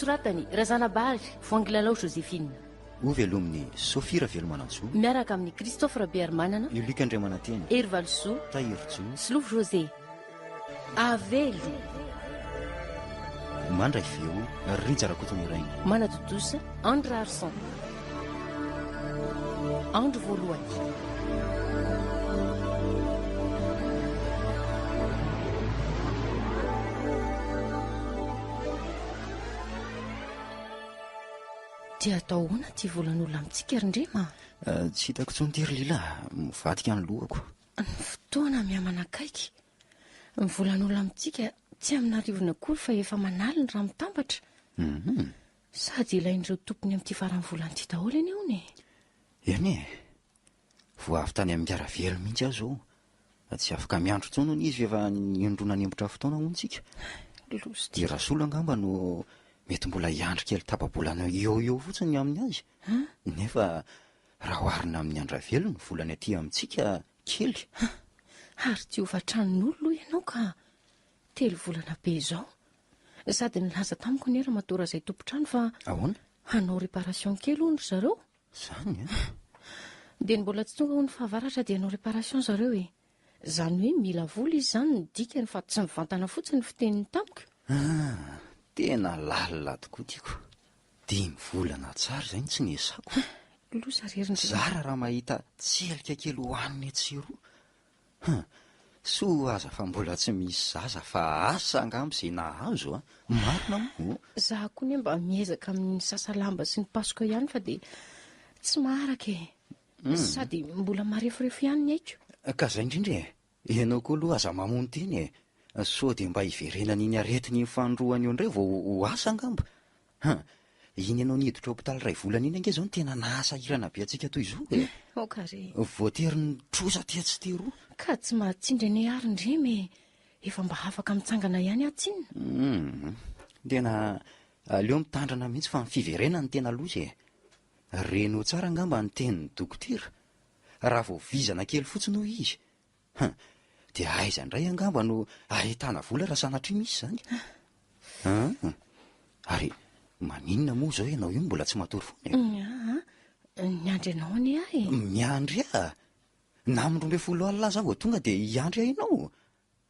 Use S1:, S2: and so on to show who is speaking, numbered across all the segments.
S1: Nosoratan'i Razanabary Voangilalao Joséphine.
S2: Hovelomin'i Sophie Ravelomanantsoa.
S1: Miaraka amin'i Christophe Rabearimanana.
S2: I Luc Andriamanantena.
S1: Hery Valisoa.
S2: Tahiry Joa.
S1: Solofo José. Avelo.
S2: Mandray feo, Rija Rakotonirainy.
S1: Manatontosa, Andry Raharison. Andro voalohany. Dia atao ahoana ity volan'olona amintsika ry Ndrema?
S2: Eh, tsy hitako intsony ity ry Lila, mivadika ny lohako.
S1: Ny fotoana mihamanakaiky. Ny volan'olona amintsika tsy amin'arivony akory fa efa manaliny raha mitambatra.
S2: Mhm.
S1: Sady ilain'ireo tompony amin'ity faran'ny volana ity daholo anie hono e.
S2: Eny e! Vao avy tany amin'ny Ravelo mihitsy aho izao. Tsy afaka miandry intsony hono izy fa efa indroa nanempotra fotoana hono tsika.
S1: Loza ity.
S2: I Rasolo angamba no mety mbola hiandry kely tapa-bolana eo ho eo fotsiny ny amin'ny azy. Nefa raha oharina amin'ny an-dRavelo ny volany aty amintsika kely.
S1: Ary tsy hofan-tranon'olona hoy ianao ka. Telo volana be izao. Sady nilaza tamiko anie Ramatoa Razay tompon-trano fa
S2: Ahoana?
S1: hanao réparation kely hono ry zareo.
S2: Zany an!
S1: Dia ny mbola tsy tonga hono fahavaratra dia hanao réparation zareo e! Zany hoe mila vola izy zany ny dikany fa tsy mivantana fotsiny ny fiteniny tamiko.
S2: Ah! Tena lalina tokoa tiako. Dimy volana tsara izay no tsy niasako.
S1: Loza re ry ndry.
S2: Zara raha mahita tselika kely hohanina etsy sy eroa. Hum! Soa aza fa mbola tsy misy zaza fa asa angamba izay nahazo a! Marina moa.
S1: Za koa anie mba miezaka amin'ny sasa lamba sy ny pasoka ihany fa dia tsy maharaka e! Sady mbola mareforefo ihany ny aiko.
S2: Ka zay indrindra e! Ianao koa aloha aza mamono tena e! Sao dia mba hiverenan'iny aretina iny fanindroany eo indray vao ho asa angamba? Hum! Iny ianao niditra hopitaly iray volana iny ange izao no tena nahasahirana be antsika toy izao e!
S1: Aoka re!
S2: Voatery nitrosa tetsy sy teroa.
S1: Ka tsy mahatsindry anie ary ndremy e! Efa mba afaka mitsangana ihany aho tsinona.
S2: Hum! Tena aleo mitandrana mihitsy fa ny fiverenany no tena loza e! Renao tsara angamba ny tenin'ny dokotera? Raha vao vizana kely fotsiny hoy izy, Hum! Dia aiza indray angamba no ahitana vola raha sanatria misy izany? Hum! Ary maninona moa izao ianao io no mbola tsy matory foana
S1: e? Aa, miandry anao anie aho e!
S2: Miandry ahy? Na amin'ny 12 alina aza aho vao tonga dia hiandry ahy ianao?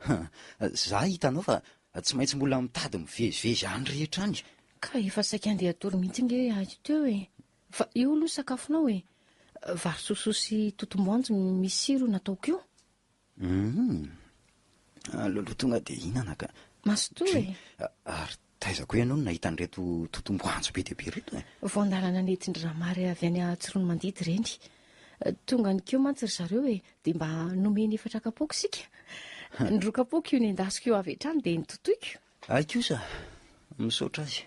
S2: Hum! Za hitanao fa tsy maintsy mbola mitady mivezivezy any rehetra any.
S1: Ka efa saika handeha hatory mihitsy ange aho teo e! Fa io aloha sakafonao e! Vary sosoa sy totom-boanjo misy sira io nataoko io.
S2: Humm! Aleo aloha tonga dia hihinana ka.
S1: Mazotoa e!
S2: Ary taiza koa ianao no nahita an'ireto totom-boanjo be dia be ireto e?
S1: Voan-dalana nentin-dry Ramary avy any Tsiroanomandidy ireny. Tonga nikeo mantsy ry zareo e, dia mba nomeny efatra kapoaka isika. Ny roa kapoaka io nendasiko io avy hatrany dia nototoiko.
S2: Hay kosa! Misaotra azy.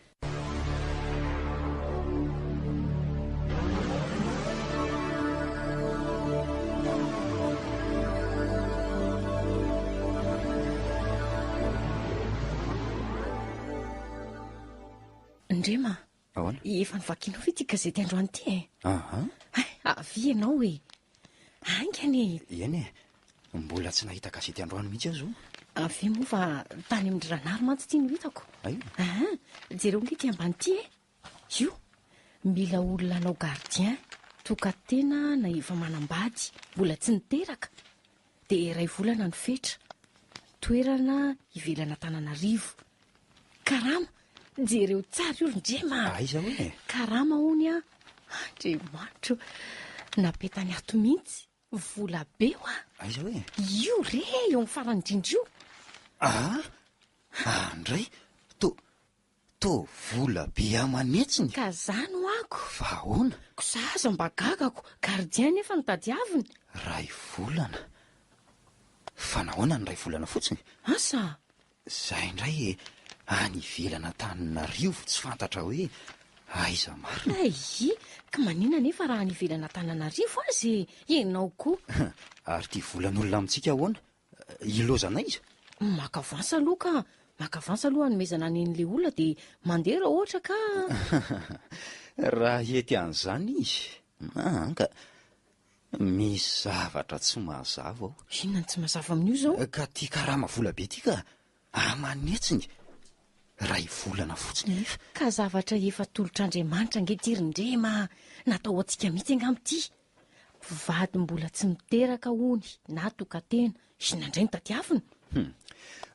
S1: Ndrema,
S2: Ahoana?
S1: Efa novakianao ve ity gazety androany ity e?
S2: Aha.
S1: Hay, avia ianao e! Haingana e!
S2: Eny e! Mbola tsy nahita gazety androany mihitsy aho izao.
S1: Avia moa fa tany amin-dry Ranary mantsy ity no hitako.
S2: Hay?
S1: Aha, jereo ange ity ambany ity e! Io, mila olona hanao gardien, tokan-tena na efa manambady, mbola tsy niteraka. Dia iray volana no fetra. Toerana ivelan'Antananarivo. Karama, jereo tsara io ry Ndrema a!
S2: Aiza hono e?
S1: Karama hono an! Andriamanitro, napetany ato mihitsy, vola be hoa!
S2: Aiza hoe?
S1: Io re, eo amin'ny farany indrindra io.
S2: Ah! Andray, to, Toa vola be aman'hetsiny.
S1: Ka za no ako.
S2: Fa ahoana?
S1: Ko za aza mba gagako, gardien nefa no tadiaviny.
S2: Ray volana? Fa nahoana no ray volana fotsiny?
S1: Asa!
S2: Zay indray e, any ivelan'Antananarivo tsy fantatra hoe aiza marina.
S1: Hay! Ka maninona nefa raha any ivelan'Antananarivo aza e? Ianao koa.
S2: Ary ity volan'olona amintsika ahoana? Ilaozana aiza?
S1: Maka avance aloha ka! Maka avance aloha hanomezana ny an'ilay olona dia mandeha raha ohatra ka.
S2: Raha hety an'izany izy, an ka. Misy zavatra tsy mazava ao.
S1: Inona no tsy mazava amin'io izao?
S2: Ka ty karama vola be ty ka, aman'hetsiny. Iray volana fotsiny anefa.
S1: Ka zavatra efa atolotr'Andriamanitra ange ity ry Ndrema a! Natao ho antsika mihitsy angamba ity. Mpivady mbola tsy miteraka hono na tokan-tena, inona indray no tadiavina?
S2: Hum.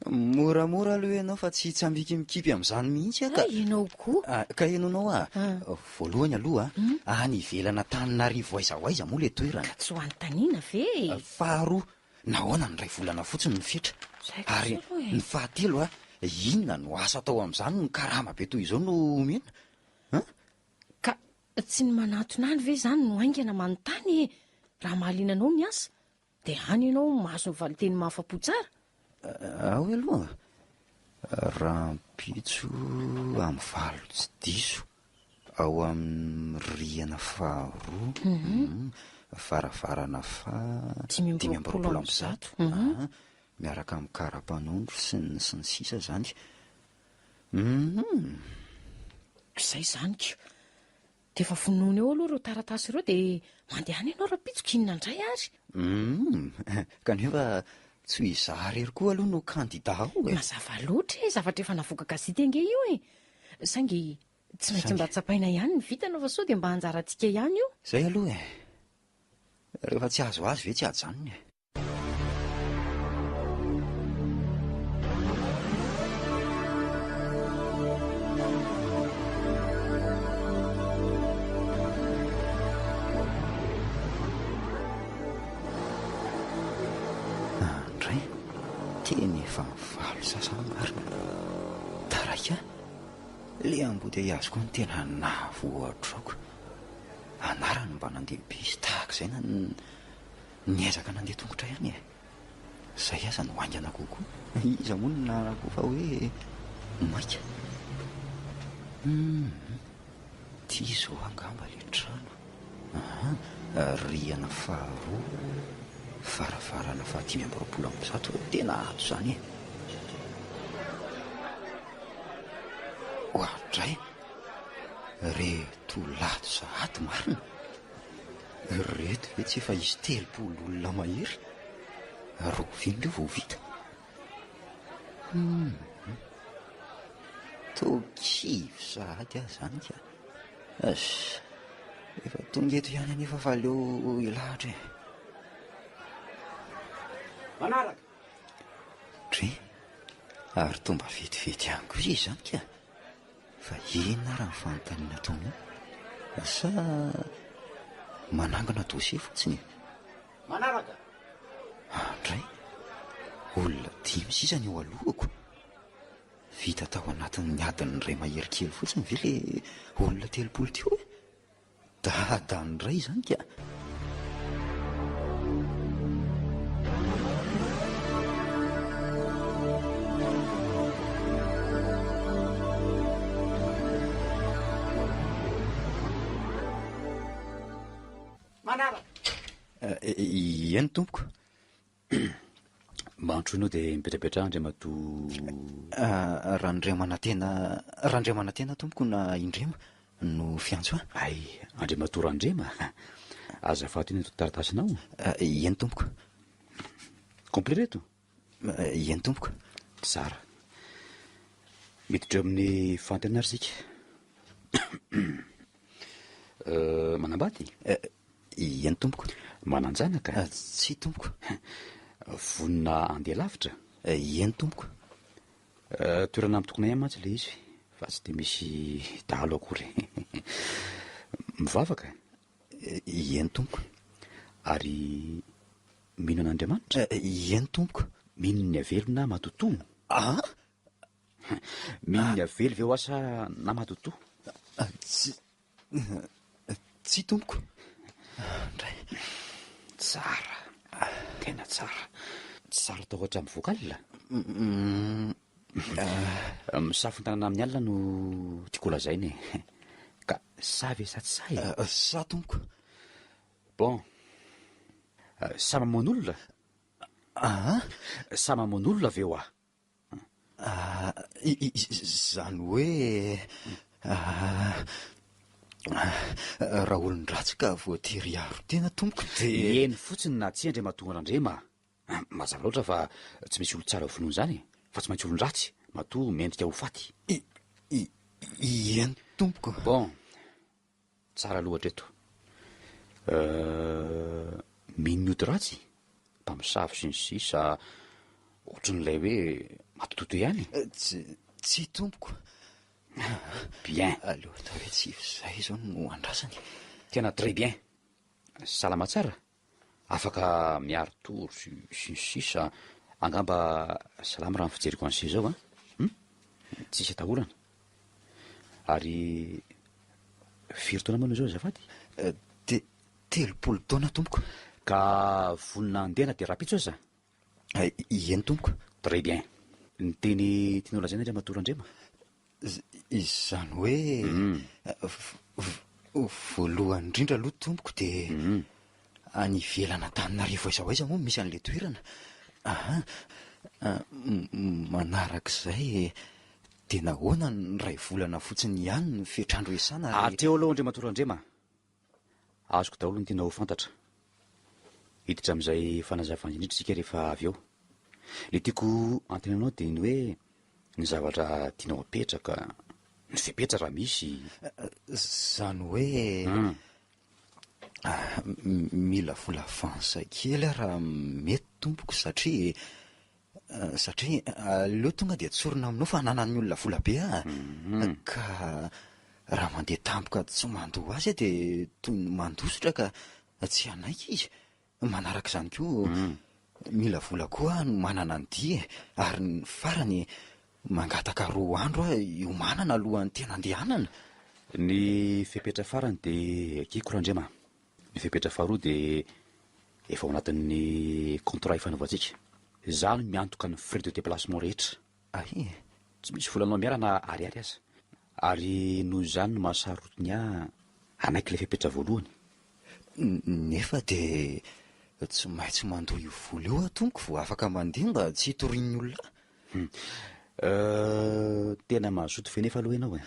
S2: Moramora aloha ianao fa tsy hitsambiki-mikipy amin'izany mihitsy aho ka.
S1: Hay ianao koa.
S2: Ah, ka henonao aho.
S1: Ah.
S2: Voalohany aloha, any ivelan'Antananarivo aiza ho aiza moa ilay toerana?
S1: Ka tsy ho anontaniana ve e?
S2: Faharoa, Nahoana no iray volana fotsiny no fetra?
S1: Zay kosa
S2: Ary
S1: aloha e.
S2: ny fahatelo a, inona no asa atao amin'izany no karama be toy izao no omena? An?
S1: Ka tsy ny manantona any ve izany no haingana manontany e? Raha mahaliana anao ny asa, dia any ianao mahazo ny valinteny mahafa-po tsara.
S2: Ao aloha, rahampitso amin'ny valo tsy diso. Ao amin'ny rihana faharoa, varavarana faha 125, miaraka amin'ny kara-panondro sy ny sy ny sisa izany. Humm.
S1: Izay izany ko. Dia efa vonoina eo aloha ireo taratasy ireo dia mandehana ianao rahampitso k'inona indray ary?
S2: Humm. Kanefa tsy ho izaho irery koa aloha no kandida ao e.
S1: Mazava loatra e, zavatra efa navoaka gazety ange io e. Saingy tsy maintsy mba tsapaina ihany ny vintana fa sao dia mba anjarantsika ihany io.
S2: Zay aloha e! Rehefa tsy azo azo ve tsy ajanona e! Andray, tena efa valo sasany marina. Taraiky ahy. Le embouteillage koa no tena nahavoa-draoko. Anarany mba nandeha bus tahaka izay na niezaka nandeha tongotra ihany e. Izay aza no haingana kokoa. Iza moa no nahalala fa hoe maika? Hum, ity izao angamba le trano. Aha, rihana faharoa, varavarana fahadimy 125, tena ato izany e. Oadray, reto lato sahady marina? Reto ve tsy efa hisy 30 olona mahery? Rahoviana ireo vao vita? Hum, toa kivy sahady aho izany ka. Eish, efa tonga eto ihany anefa fa aleo hilahatra e.
S3: Manaraka.
S2: Dre, ary toa mba vetivety ihany koa izy izany ka. Fa inona ary ny fanontaniana ataonao? Sa manangona dossier fotsiny e?
S3: Manaraka.
S2: Andray, olona dimy sisa ny eo alohako. Vita tao anatin'ny adiny iray mahery kely fotsiny ve le olona 30 teo e? Dadany iray izany ka!
S3: Manaraka.
S2: Eny tompoko.
S4: Mba antsoinao dia mipetrapetraha Andriamatoa.
S2: Randriamanantena, Randriamanantena tompoko na Indrema no fiantso ahy.
S4: Hay, Andriamatoa Randrema? Azafady inona ito taratasinao?
S2: Eny tompoko.
S4: Complet reto?
S2: Eny tompoko.
S4: Tsara. Miditra eo amin'ny fanontaniana ary isika. Manambady?
S2: Eny tompoko.
S4: Manan-janaka?
S2: Tsia tompoko.
S4: Vonona handeha lavitra?
S2: Eny tompoko.
S4: Toerana mitokona ihany mantsy ilay izy fa tsy dia misy dahalo akory. Mivavaka?
S2: Eny tompoko.
S4: Ary mino an'Andriamanitra?
S2: Eny tompoko.
S4: Mino ny avelo na matotoa?
S2: An?
S4: Mino ny avelo ve hoa sa na matotoa?
S2: Tsy. Tsia tompoko. Ndray.
S4: Tsara. Tena tsara. Tsy saro-tahotra hatramin'ny vocal? Misafo ny tanàna amin'ny alina no tiako holazaina e. Ka sahy ve sa tsy sahy e?
S2: Sahy tompoko.
S4: Bon. Sahy mamono olona?
S2: Aa?
S4: Sahy mamono olona ve hoa?
S2: Izany hoe raha olon-dratsy ka voatery hiaro tena tompoko dia.
S4: Eny fotsiny na tsia Andriamatoa Randrema a! Mazava loatra fa tsy misy olon-tsara vonoina izany e! Fa tsy maintsy olon-dratsy. Matoa mendrika ho faty.
S2: I, i, ieny tompoko.
S4: Bon, tsara aloha hatreto. Euh, mino ny ody ratsy? Mpamosavy sy ny sisa, ohatran'ilay hoe matototo ihany.
S2: Tsy, tsia tompoko.
S4: Bien.
S2: Aleo atao hoe tsy izay izao no andrasany.
S4: Tena très bien. Salama tsara? Afaka miari-tory sy sy ny sisa Angamba salama raha ny fijeriko an'i se zao an! Hum? Tsisy atahorana. Ary firy taona moa ianao izao azafady?
S2: Te- 30 taona tompoko.
S4: Ka vonona handeha na dia rahampitso aza?
S2: Eny tompoko.
S4: Très bien. Ny teny tianao lazaina Andriamatoa Randrema?
S2: Izany hoe voalohany indrindra aloha tompoko dia any ivelan'Antananarivo aiza ho aiza moa no misy an'ilay toerana. Aha. Manarak'izay dia nahoana no iray volana fotsiny ihany no fetr'andro iasana
S4: ary. Hatreo aloha Andriamatoa Randrema a! Azoko daholo ny tianao ho fantatra. Hiditra amin'izay fanazavana indrindra isika rehefa avy eo. Ny tiako antenaina anao dia ny hoe ny zavatra tianao apetraka, ny fepetra raha misy.
S2: Izany hoe mila vola avance kely aho raha mety tompoko satria Satria aleo tonga dia tsorina aminao fa ananan'ny olona vola be aho ka raha mandeha tampoka tsy mandoa azy aho dia toy ny mandositra ka tsy hanaiky izy. Manaraka izany koa mila vola koa aho hanomanana ny dia e, ary ny farany mangataka roa andro aho hiomanana alohan'ny tena handehanana.
S4: Ny fepetra farany dia ekeko Randriama. Ny fepetra faharoa dia efa ao anatin'ny contrat ifanaovantsika. Izaho no miantoka ny frais de déplacement rehetra.
S2: Ahy e!
S4: Tsy misy volanao miala na ariary aza. Ary noho izany no mahasarotiny ahy hanaiky ilay fepetra voalohany.
S2: Nefa dia tsy maintsy mandoa io vola io aho tompoko vao afaka mandeha mba tsy hitorian'ny olona ahy.
S4: Hum. Euh, tena mazoto ve nefa aloha ianao e?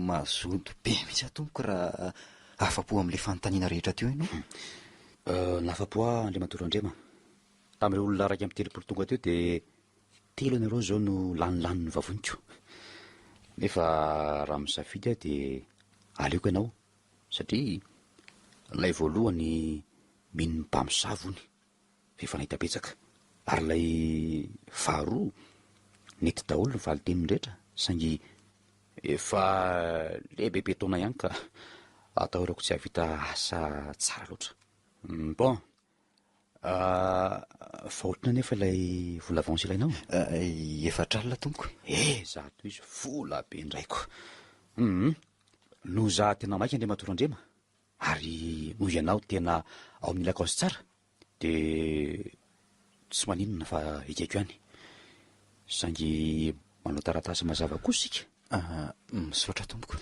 S2: Mazoto be mihitsy aho tompoko raha afa-po amin'ilay fanontaniana rehetra teo ianao.
S4: Hum. Euh, nahafa-po ahy Andriamatoa Randriama. Tamin'ireo olona 31 tonga teo dia telo ianareo izao no lanilanin'ny vavoniko. Nefa raha misafidy aho dia aleoko ianao satria ilay voalohany mino ny mpamosavy hono. Efa nahita betsaka. Ary ilay faharoa, nety daholo ny valin-teniny rehetra, saingy efa lehibebe taona ihany ka atahorako tsy hahavita asa tsara loatra. Bon, fa ohatr'inona anefa ilay vola avance ilainao
S2: e? Efatr'alina tompoko.
S4: Eh, za tohizo, vola be indray ko. Hum, noho za tena maika Andriamatoa Randriama, Ary noho ianao tena ao amin'ny lakaozy tsara dia tsy maninona fa ekeko ihany. Saingy manao taratasy mazava kosa isika.
S2: Ah, misaotra tompoko.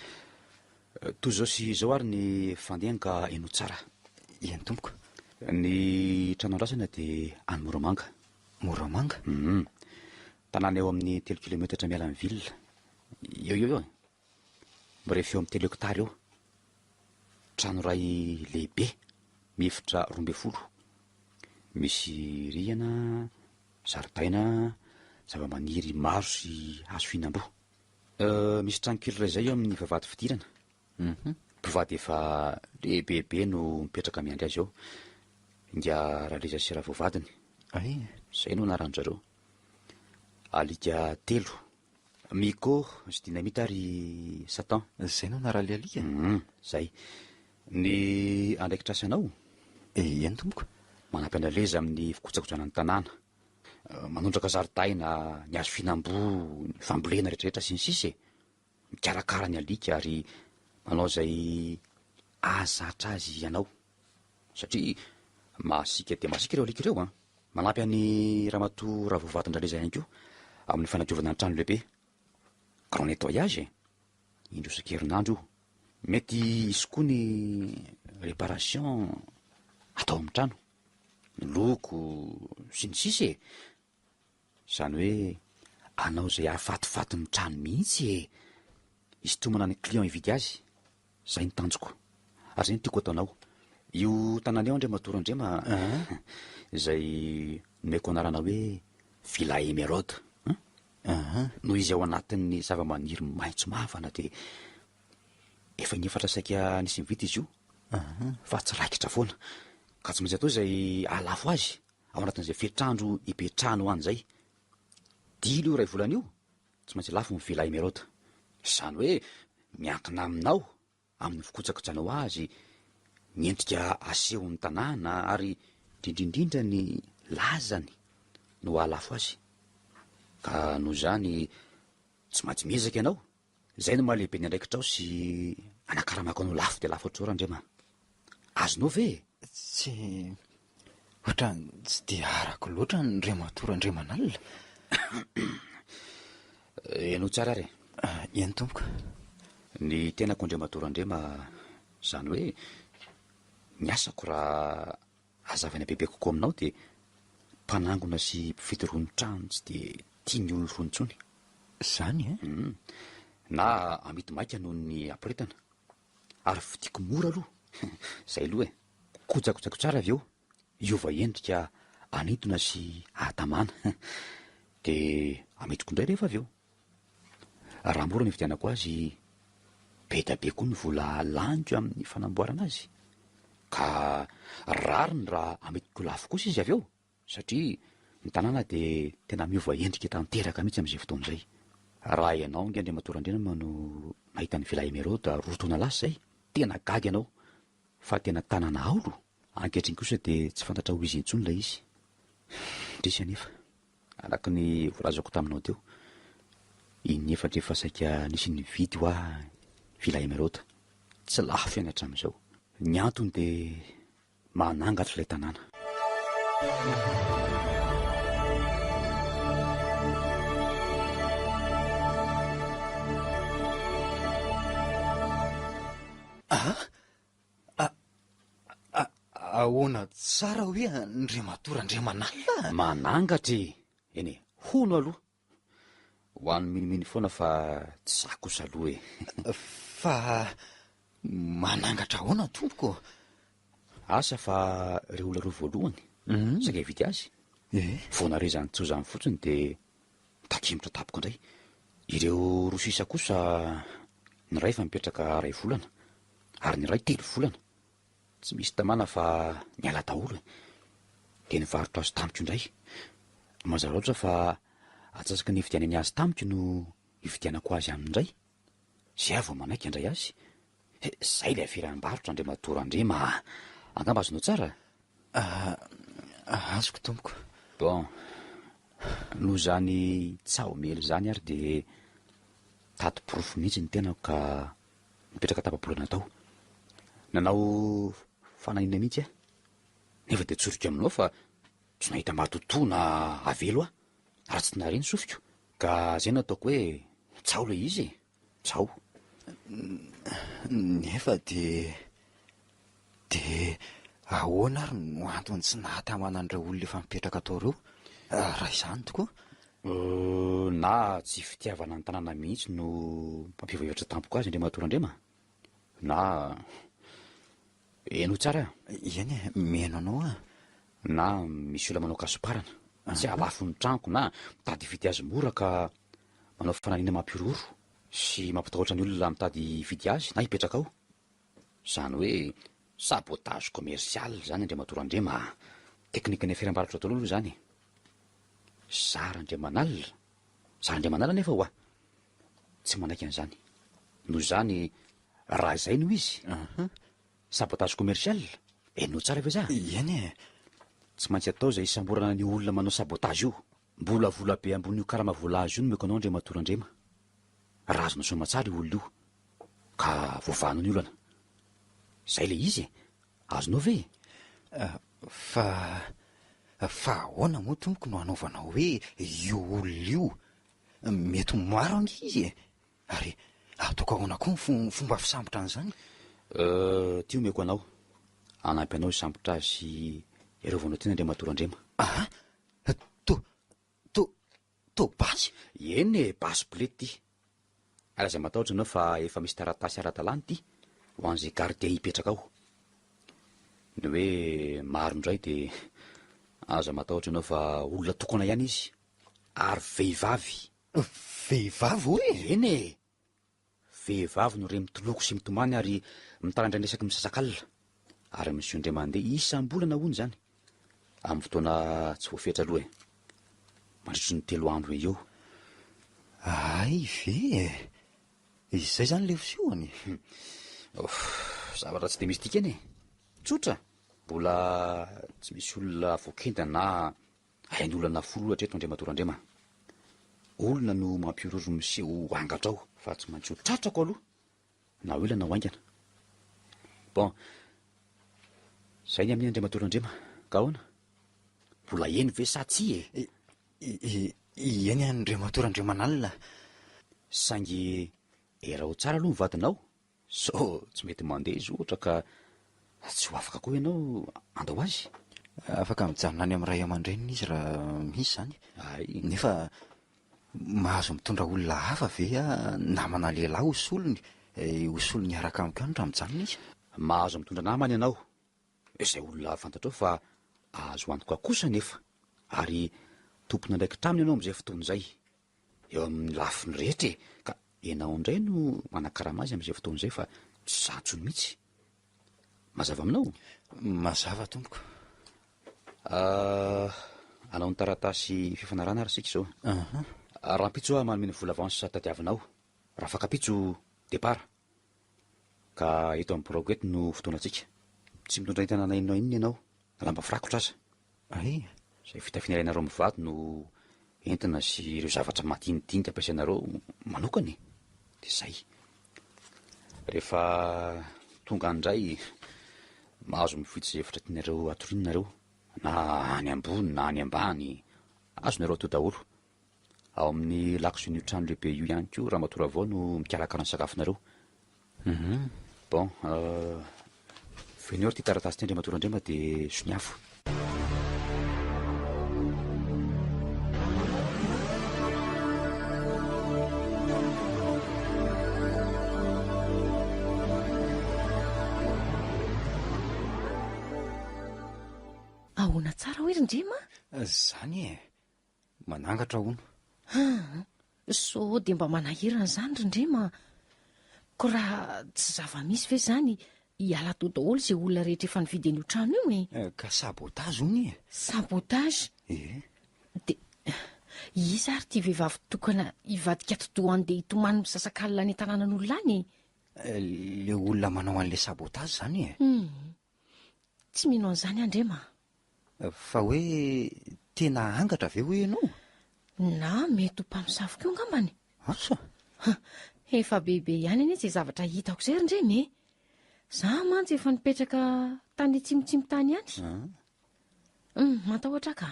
S4: Toy izao sy izao ary ny fandehany ka henoy tsara.
S2: Eny tompoko.
S4: Ny trano andrasana dia any Moramanga.
S2: Moramanga?
S4: Hum. Tanàna eo amin'ny telo kilometatra miala ny ville. Eo eo eo e. Mirefy eo amin'ny telo hectares eo. Trano iray lehibe, miefitra 12. Misy rihana, zaridaina, zava-maniry maro sy hazo fihinam-boa. Misy trano kely iray izay eo amin'ny vavahady fidirana. Mpivady efa lehibebe no mipetraka miandry azy eo. Ingahy Raleza sy Ravoavadiny. Izay no anaran-dry zareo. Alika telo. Miko sy Dynamite ary Satan.
S2: Zay no anaran'ilay alika?
S4: Hum, zay. Ny andraikitra asanao?
S2: Eny tompoko.
S4: Manampy an-dRaleza amin'ny fikojakojana ny tanàna. Manondraka zaridaina, ny hazo fihinam-boa, ny fambolena rehetrarehetra sy ny sisa e. Mikarakara ny alika ary manao izay ahazatra azy ianao. Satria masiaka dia masiaka ireo alika ireo an! Manampy an'i Ramatoa Ravovatondraleza ihany koa amin'ny fanadiovana ny trano lehibe. Grand nettoyage e! Indroa isan-kerinandro io. Mety hisy koa ny réparation atao amin'ny trano. Ny loko sy ny sisa e! Izany hoe anao izay hahafatifaty ny trano mihitsy e! Hisintomana ny client hividy azy. Izay no tanjoko. Ary izay no tiako ataonao. Io tanàna io Andriamatoa Randriama izay nomeko anarana hoe Villa Emeraude. Hein? Noho izy ao anatin'ny zavamaniry maitso mavana dia efa inefatra saika nisy nividy izy io fa tsy raikitra foana. Ka tsy maintsy atao izay hahalafo azy ao anatin'izay fetr'andro hipetrahany ho any izay. Dila io iray volana io, tsy maintsy lafo ny villa Emeraude. Izany hoe miankina aminao amin'ny fikojakojanao azy, ny endrika asehon'ny tanàna ary indrindra indrindra ny lazany no hahalafo azy. Ka noho izany tsy maintsy miezaka ianao. Izay no mahalehibe ny andraikitrao sy anakaramako anao lafo dia lafo ohatr'izao Randriama. Azonao ve e?
S2: Tsy ohatran'ny tsy dia arako loatra ny Andriamatoa Randriamanalina.
S4: Henoy tsara ary e.
S2: Eny tompoko.
S4: Ny tenako Andriamatoa Randriama, izany hoe ny asako raha hazavaina bebe kokoa aminao dia mpanangona sy mpividy rony trano tsy dia tian'ny olona rony intsony.
S2: Izany e?
S4: Hum. Na amidy maika noho ny haporetana. Ary vidiako mora aloha. Izay aloha e. Kojakojako tsara avy eo. Hiova endrika hanintona sy hahatamana. Dia amidiko indray rehefa avy eo. Raha mora ny hividianako azy, be dia be koa ny vola laniko amin'ny fanamboarana azy. Ka rariny raha amidiko lafo kosa izy avy eo, satria ny tanàna dia tena miova endrika tanteraka mihitsy amin'izay fotoana izay. Raha ianao ange Andriamatoa Randrianama no nahita ny Villa Emeraude roa taona lasa izay, tena gaga ianao fa tena tanàna haolo. Ankehitriny kosa dia tsy fantatra ho izy intsony ilay izy. Indrisy anefa. Araka ny voalazako taminao teo, in'efatra efa saika nisy nividy hoa Villa Emeraude. Tsy lafo ihany hatramin'izao. Ny antony dia manangatra ilay tanàna.
S2: Ah! Ahoana tsara hoe Andriamatoa Randriamanalina?
S4: Manangatra e! Eny e, hono aloha. Ho an'ny minomino foana fa tsy sahy kosa aloha e.
S2: Fa manangatra ahoana tompoko?
S4: Asa fa ireo olona roa voalohany, saika hividy azy, vao nahare izany tsoa izany fotsiny dia Takimotra tampoka indray. Ireo roa sisa kosa, ny iray efa mipetraka iray volana, ary ny iray telo volana. Tsy misy tamana fa niala daholo e. Dia nivarotra azy tamiko indray. Mazava loatra fa atsasaky ny nividianany azy tamiko no hividianako azy aminy indray. Izay aho vao manaiky handray azy. He, izay ilay aferam-barotra Andriamatoa Randriama a! Angamba azonao tsara?
S2: Ah, azoko tompoko.
S4: Bon, noho izany tsaho miely izany ary dia tady porofo mihitsy ny tenako ka nipetraka tapa-bolana tao. Nanao fanahiniana mihitsy aho, nefa dia tsoriko aminao fa tsy nahita matotoa na avelo aho, ary tsy nahare ny sofiko. Ka izay no ataoko hoe tsaho ilay izy e! Tsaho.
S2: Nefa dia dia ahoana ary no antony tsy nahatamana an'ireo olona efa mipetraka tao ireo, raha izany tokoa?
S4: Na tsy fitiavana ny tanàna mihitsy no mampiova hevitra tampoka azy Andriamatoa Randriama, na henoy tsara a!
S2: Eny e, mihaino anao aho.
S4: Na misy olona manao kasoparana, tsy hahalafo ny tranoko na mitady hividy azy mora ka Manao fanahiniana mampihorohoro sy mampitahotra ny olona mitady hividy azy na hipetraka ao. Izany hoe sabotage commercial izany Andriamatoa Randriama a! Teknikan'ny aferam-barotra daholo aloha izany e! Zara Andriamanalina, Zara Andriamanalina anefa ho'a tsy manaiky an'izany. Noho izany, raha izay no izy, sabotage commercial, henoy tsara ve za?
S2: Eny e!
S4: Tsy maintsy atao izay hisamborana an'io olona manao sabotage io. Mbola vola be ambonin'io karama voalaza io no omeko anao Andriamatoa Randriama. Raha azonao soamatsara io olona io, ka voavahanao ny olana. Izay ilay izy e! Azonao ve e?
S2: Fa, fa ahoana moa tompoko no hanaovanao hoe io olona io? Mety ho maro ange izy e! Ary ataoko ahoana koa ny fomba fisambotra an'izany?
S4: Euh, ity omeko anao. Hanampy anao hisambotra azy sy hiarovanao tena Andriamatoa Randriama.
S2: Aha! To, to, to basy?
S4: Eny e, basy bolety ity. Ary aza matahotra ianao fa efa misy taratasy ara-dalàna ity ho an'izay gardien hipetraka ao. Ny hoe maro indray dia aza matahotra ianao fa olona tokana ihany izy ary vehivavy.
S2: Vehivavy hoy e?
S4: Eny e! Vehivavy no re mitoloko sy mitomany ary mitarandraina isaky ny misasakalina. Ary miseho indray mandeha isam-bolana hono izany. Amin'ny fotoana tsy voafetra aloha e. Mandritry ny telo andro eo eo.
S2: Hay ve e! Izay izany ilay fisehony?
S4: Ouf, zavatra tsy dia misy dikany e. Tsotra. Mbola tsy misy olona voakenda na Ain'olona folo hatreto Andriamatoa Randriama. Olona no mampihorohoro miseho ho angatra ao fa tsy maintsy ho tratrako aloha na ho ela na ho haingana. Bon, zay ny amin'i Andriamatoa Randriama, ka ahoana? Mbola eny ve sa tsia
S2: e? Eny Andriamatoa Randriamanalina.
S4: Saingy erao tsara aloha ny vadinao Sao tsy mety mandeha izy ohatra ka tsy ho afaka koa ianao handao azy?
S2: Afaka mijanona any amin'ny ray aman-dreniny izy raha misy izany.
S4: Hay.
S2: Nefa mahazo mitondra olona hafa ve aho, namana lehilahy ho solony, ho solony hiaraka amiko any raha mijanona izy?
S4: Mahazo mitondra namana ianao, izay olona fantatrao fa azo antoka kosa anefa, ary tompon'andraikitra aminy ianao amin'izay fotoana izay. Eo amin'ny lafiny rehetra e! Ka ianao indray no manakarama azy amin'izay fotoana izay fa tsy za intsony mihitsy. Mazava aminao?
S2: Mazava tompoko.
S4: Ah, hanao ny taratasy fifanarahana ary isika izao.
S2: Aha.
S4: Rahampitso aho manome ny vola avance tadiavinao. Rahafakampitso départ. Ka eto amin'ny biraoko eto no fotoanantsika. Tsy mitondra entana na inona na inona ianao, na lamba firakotra aza.
S2: Ay!
S4: Izay fitafiana ilainareo mivady no entina sy ireo zavatra madinidinika ampiasainareo manokana e! Dia izay. Rehefa tonga any indray, mahazo mifidy izay efitra tianareo hatoriana nareo, na any ambony na any ambany, azonareo atao daholo. Ao amin'ny lakozian'io trano lehibe io ihany koa Ramatoa Ravao no mikarakara ny sakafonareo. Bon, fenoy ary ity taratasy ity Andriamatoa Randriama dia soniavo.
S1: Ahoana tsara hoy ry Ndrema?
S2: Zany e! Manangatra hono.
S1: Haa, sao dia mba manahirana izany ry Ndrema a! Ko raha tsy zava-misy ve izany, hiala tao daholo izay olona rehetra efa nividy an'io trano io e?
S2: Ka sabotage hono e!
S1: Sabotage?
S2: Ie.
S1: Dia iza ary ity vehivavy tokana hivadika atidoha handeha hitomany misasakalina any an-tanànan'olona any
S2: e? Le olona manao an'ilay sabotage izany e!
S1: Hum. Tsy mino an'izany aho Ndrema
S2: a! Fa hoe tena angatra ve hoy ianao?
S1: Na mety ho mpamosavy koa angambany.
S2: Asa?
S1: Efa bebe ihany anie izay zavatra hitako izay ry Ndrema e! Za mantsy efa nipetraka tany atsimotsimo tany ihany. Hum, matahotra aho ka.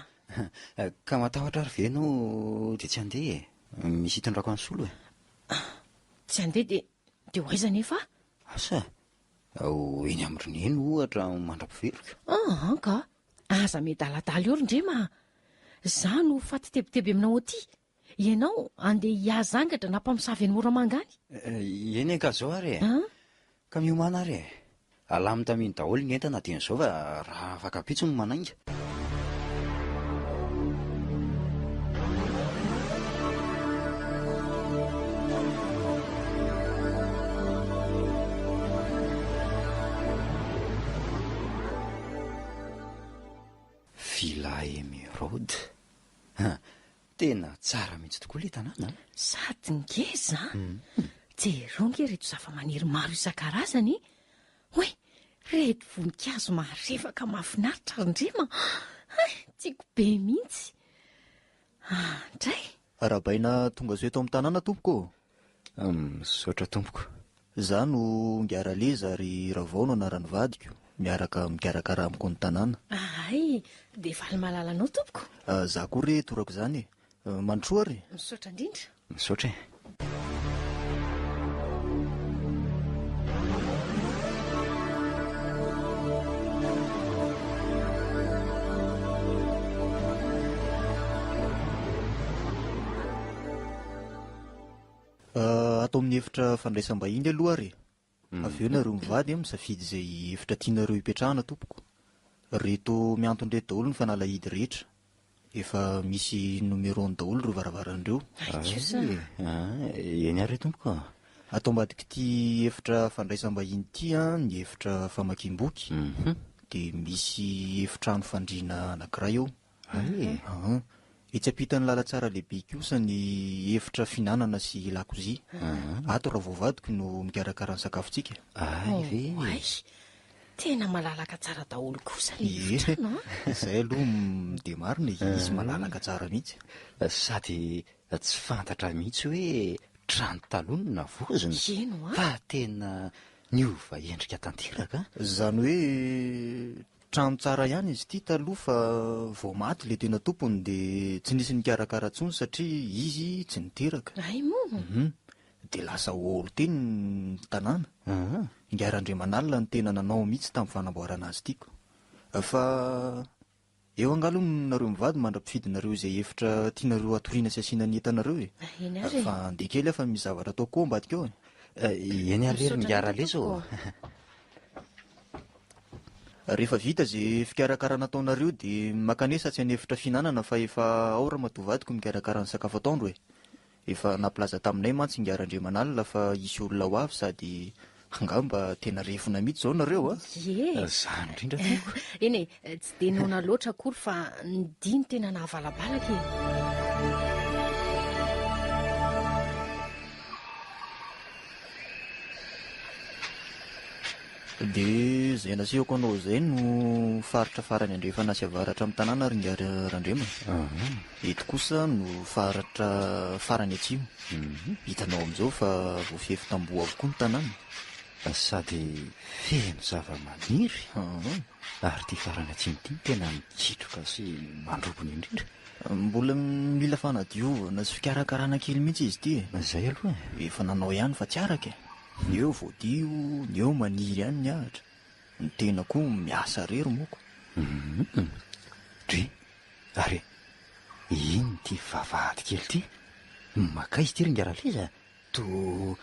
S2: Ka matahotra ary ve ianao dia tsy handeha e? Misy hitondrako an'i Solo e.
S1: Tsy handeha dia dia ho aiza anefa aho?
S2: Asa? Ho eny amin-dry Neny ohatra mandra-piveriko.
S1: Aa ka! Aza miadaladala eo ry Ndrema a! Za no ho faty tebiteby aminao aty. Ianao andeha hihaza angatra na mpamosavy any Moramanga any.
S2: Eny e, ka zao ary e! Ka miomàna ary e! Alamo taminy daholo ny entana dieny izao fa raha afaka ampitso no manainga. Villa Emeraude. Ha, tena tsara mihitsy tokoa ilay tanàna an!
S1: Sady ngeza an! Jereo ange ireto zava-maniry maro isan-karazany e! Oay! Reto voninkazo marevaka mahafinaritra ry Ndrema a! Hay! Tiako be mihitsy! Andray!
S5: Arahabaina tonga soa eto amin'ny tanàna tompoko
S2: ô! Misaotra tompoko.
S5: Za no Ngiaraleza ary Ravao no anaran'ny vadiko, miaraka mikarakara amiko ny tanàna.
S1: Hay! Dia faly mahalala anao tompoko.
S5: Za koa re torako izany e! Mandrosoa ary e!
S1: Misaotra indrindra.
S2: Misaotra e.
S5: Ato amin'ny efitra fandraisam-bahiny aloha ary e. Avy eo nareo mivady misafidy izay efitra tianareo hipetrahana tompoko. Reto mihantona ireto daholo ny fanalahidy rehetra. Efa misy numéro-ny daholo ireo varavarana ireo.
S1: Hay kosa.
S2: Ay, eny ary tompoko a.
S5: Ato ambadik'ity efitra fandraisam-bahiny ity ny efitra famakiam-boky. Dia misy efitrano fandriana anankiray eo.
S2: Ay.
S5: Aa. Etsy ampitan'ny lalantsara lehibe kosa ny efitra fihinanana sy lakozia. Ato raha vao vadiko no mikarakara ny sakafontsika.
S2: Ay ve.
S1: Oay, tena malalaka tsara daholo kosa le
S5: Ie,
S1: efitrano an.
S5: izay aloha dia marina e, izy malalaka tsara mihitsy.
S2: Sady tsy fantatra mihitsy hoe trano taloha no navaozina.
S1: Eny hoa.
S2: Fa tena niova endrika tanteraka an.
S5: Izany hoe trano tsara ihany izy ity taloha fa vao maty ilay tena tompony dia tsy nisy nikarakara intsony satria izy tsy niteraka.
S1: Hay moa.
S5: Mhm. Dia lasa olo teny ny tanàna. Ingahy Randriamanalina no tena nanao mihitsy tamin'ny fanamboarana azy ity ko. Fa eo angaha aloha nareo mivady mandra-pifidinareo izay efitra tianareo hatoriana sy asiana ny entanareo e.
S1: Eny ary e.
S5: Fa andeha kely aho fa misy zavatra ataoko koa ambadika ao e.
S2: Eny ary ry
S1: Misaotra
S2: Ingahy
S1: indrindra
S2: Ralesa ô.
S1: tompoko.
S5: Rehefa vita izay fikarakarana ataonareo dia mankanesa atsy an'efitra fihinanana fa efa ao ramatoa vadiko mikarakara ny sakafo atoandro e. Efa nampilaza taminay mantsy Ingahy Randriamanalina fa hisy olona ho avy sady angamba tena refona mihitsy izao nareo a!
S1: Ie!
S2: Izany indrindra tompoko.
S1: Eny e, tsy dia noana loatra akory fa ny dia no tena nahavalabalaka e.
S5: Dia izay nasehoko anao izay no faritra farany andrefana sy avaratra amin'ny tanàna ry Ingahy Randriama. Eto kosa no faritra farany atsimo. Hitanao amin'izao fa voafefy tamboho avokoa ny tanàna.
S2: Sady feno zava-maniry. Ary ity farany atsimo ity no tena mikitroka sy mandrobona indrindra.
S5: Mbola mila fanadiovana sy fikarakarana kely mihitsy izy ity e.
S2: Izay aloha e.
S5: Efa nanao ihany fa tsy araka e. Ny eo voadio, ny eo maniry ihany ny ahitra. Ny tena koa miasa rery moko.
S2: Hum. Dry. Ary inona ity vavahady kely ity? Makaiza ity ry Ingahy Raleza? Toa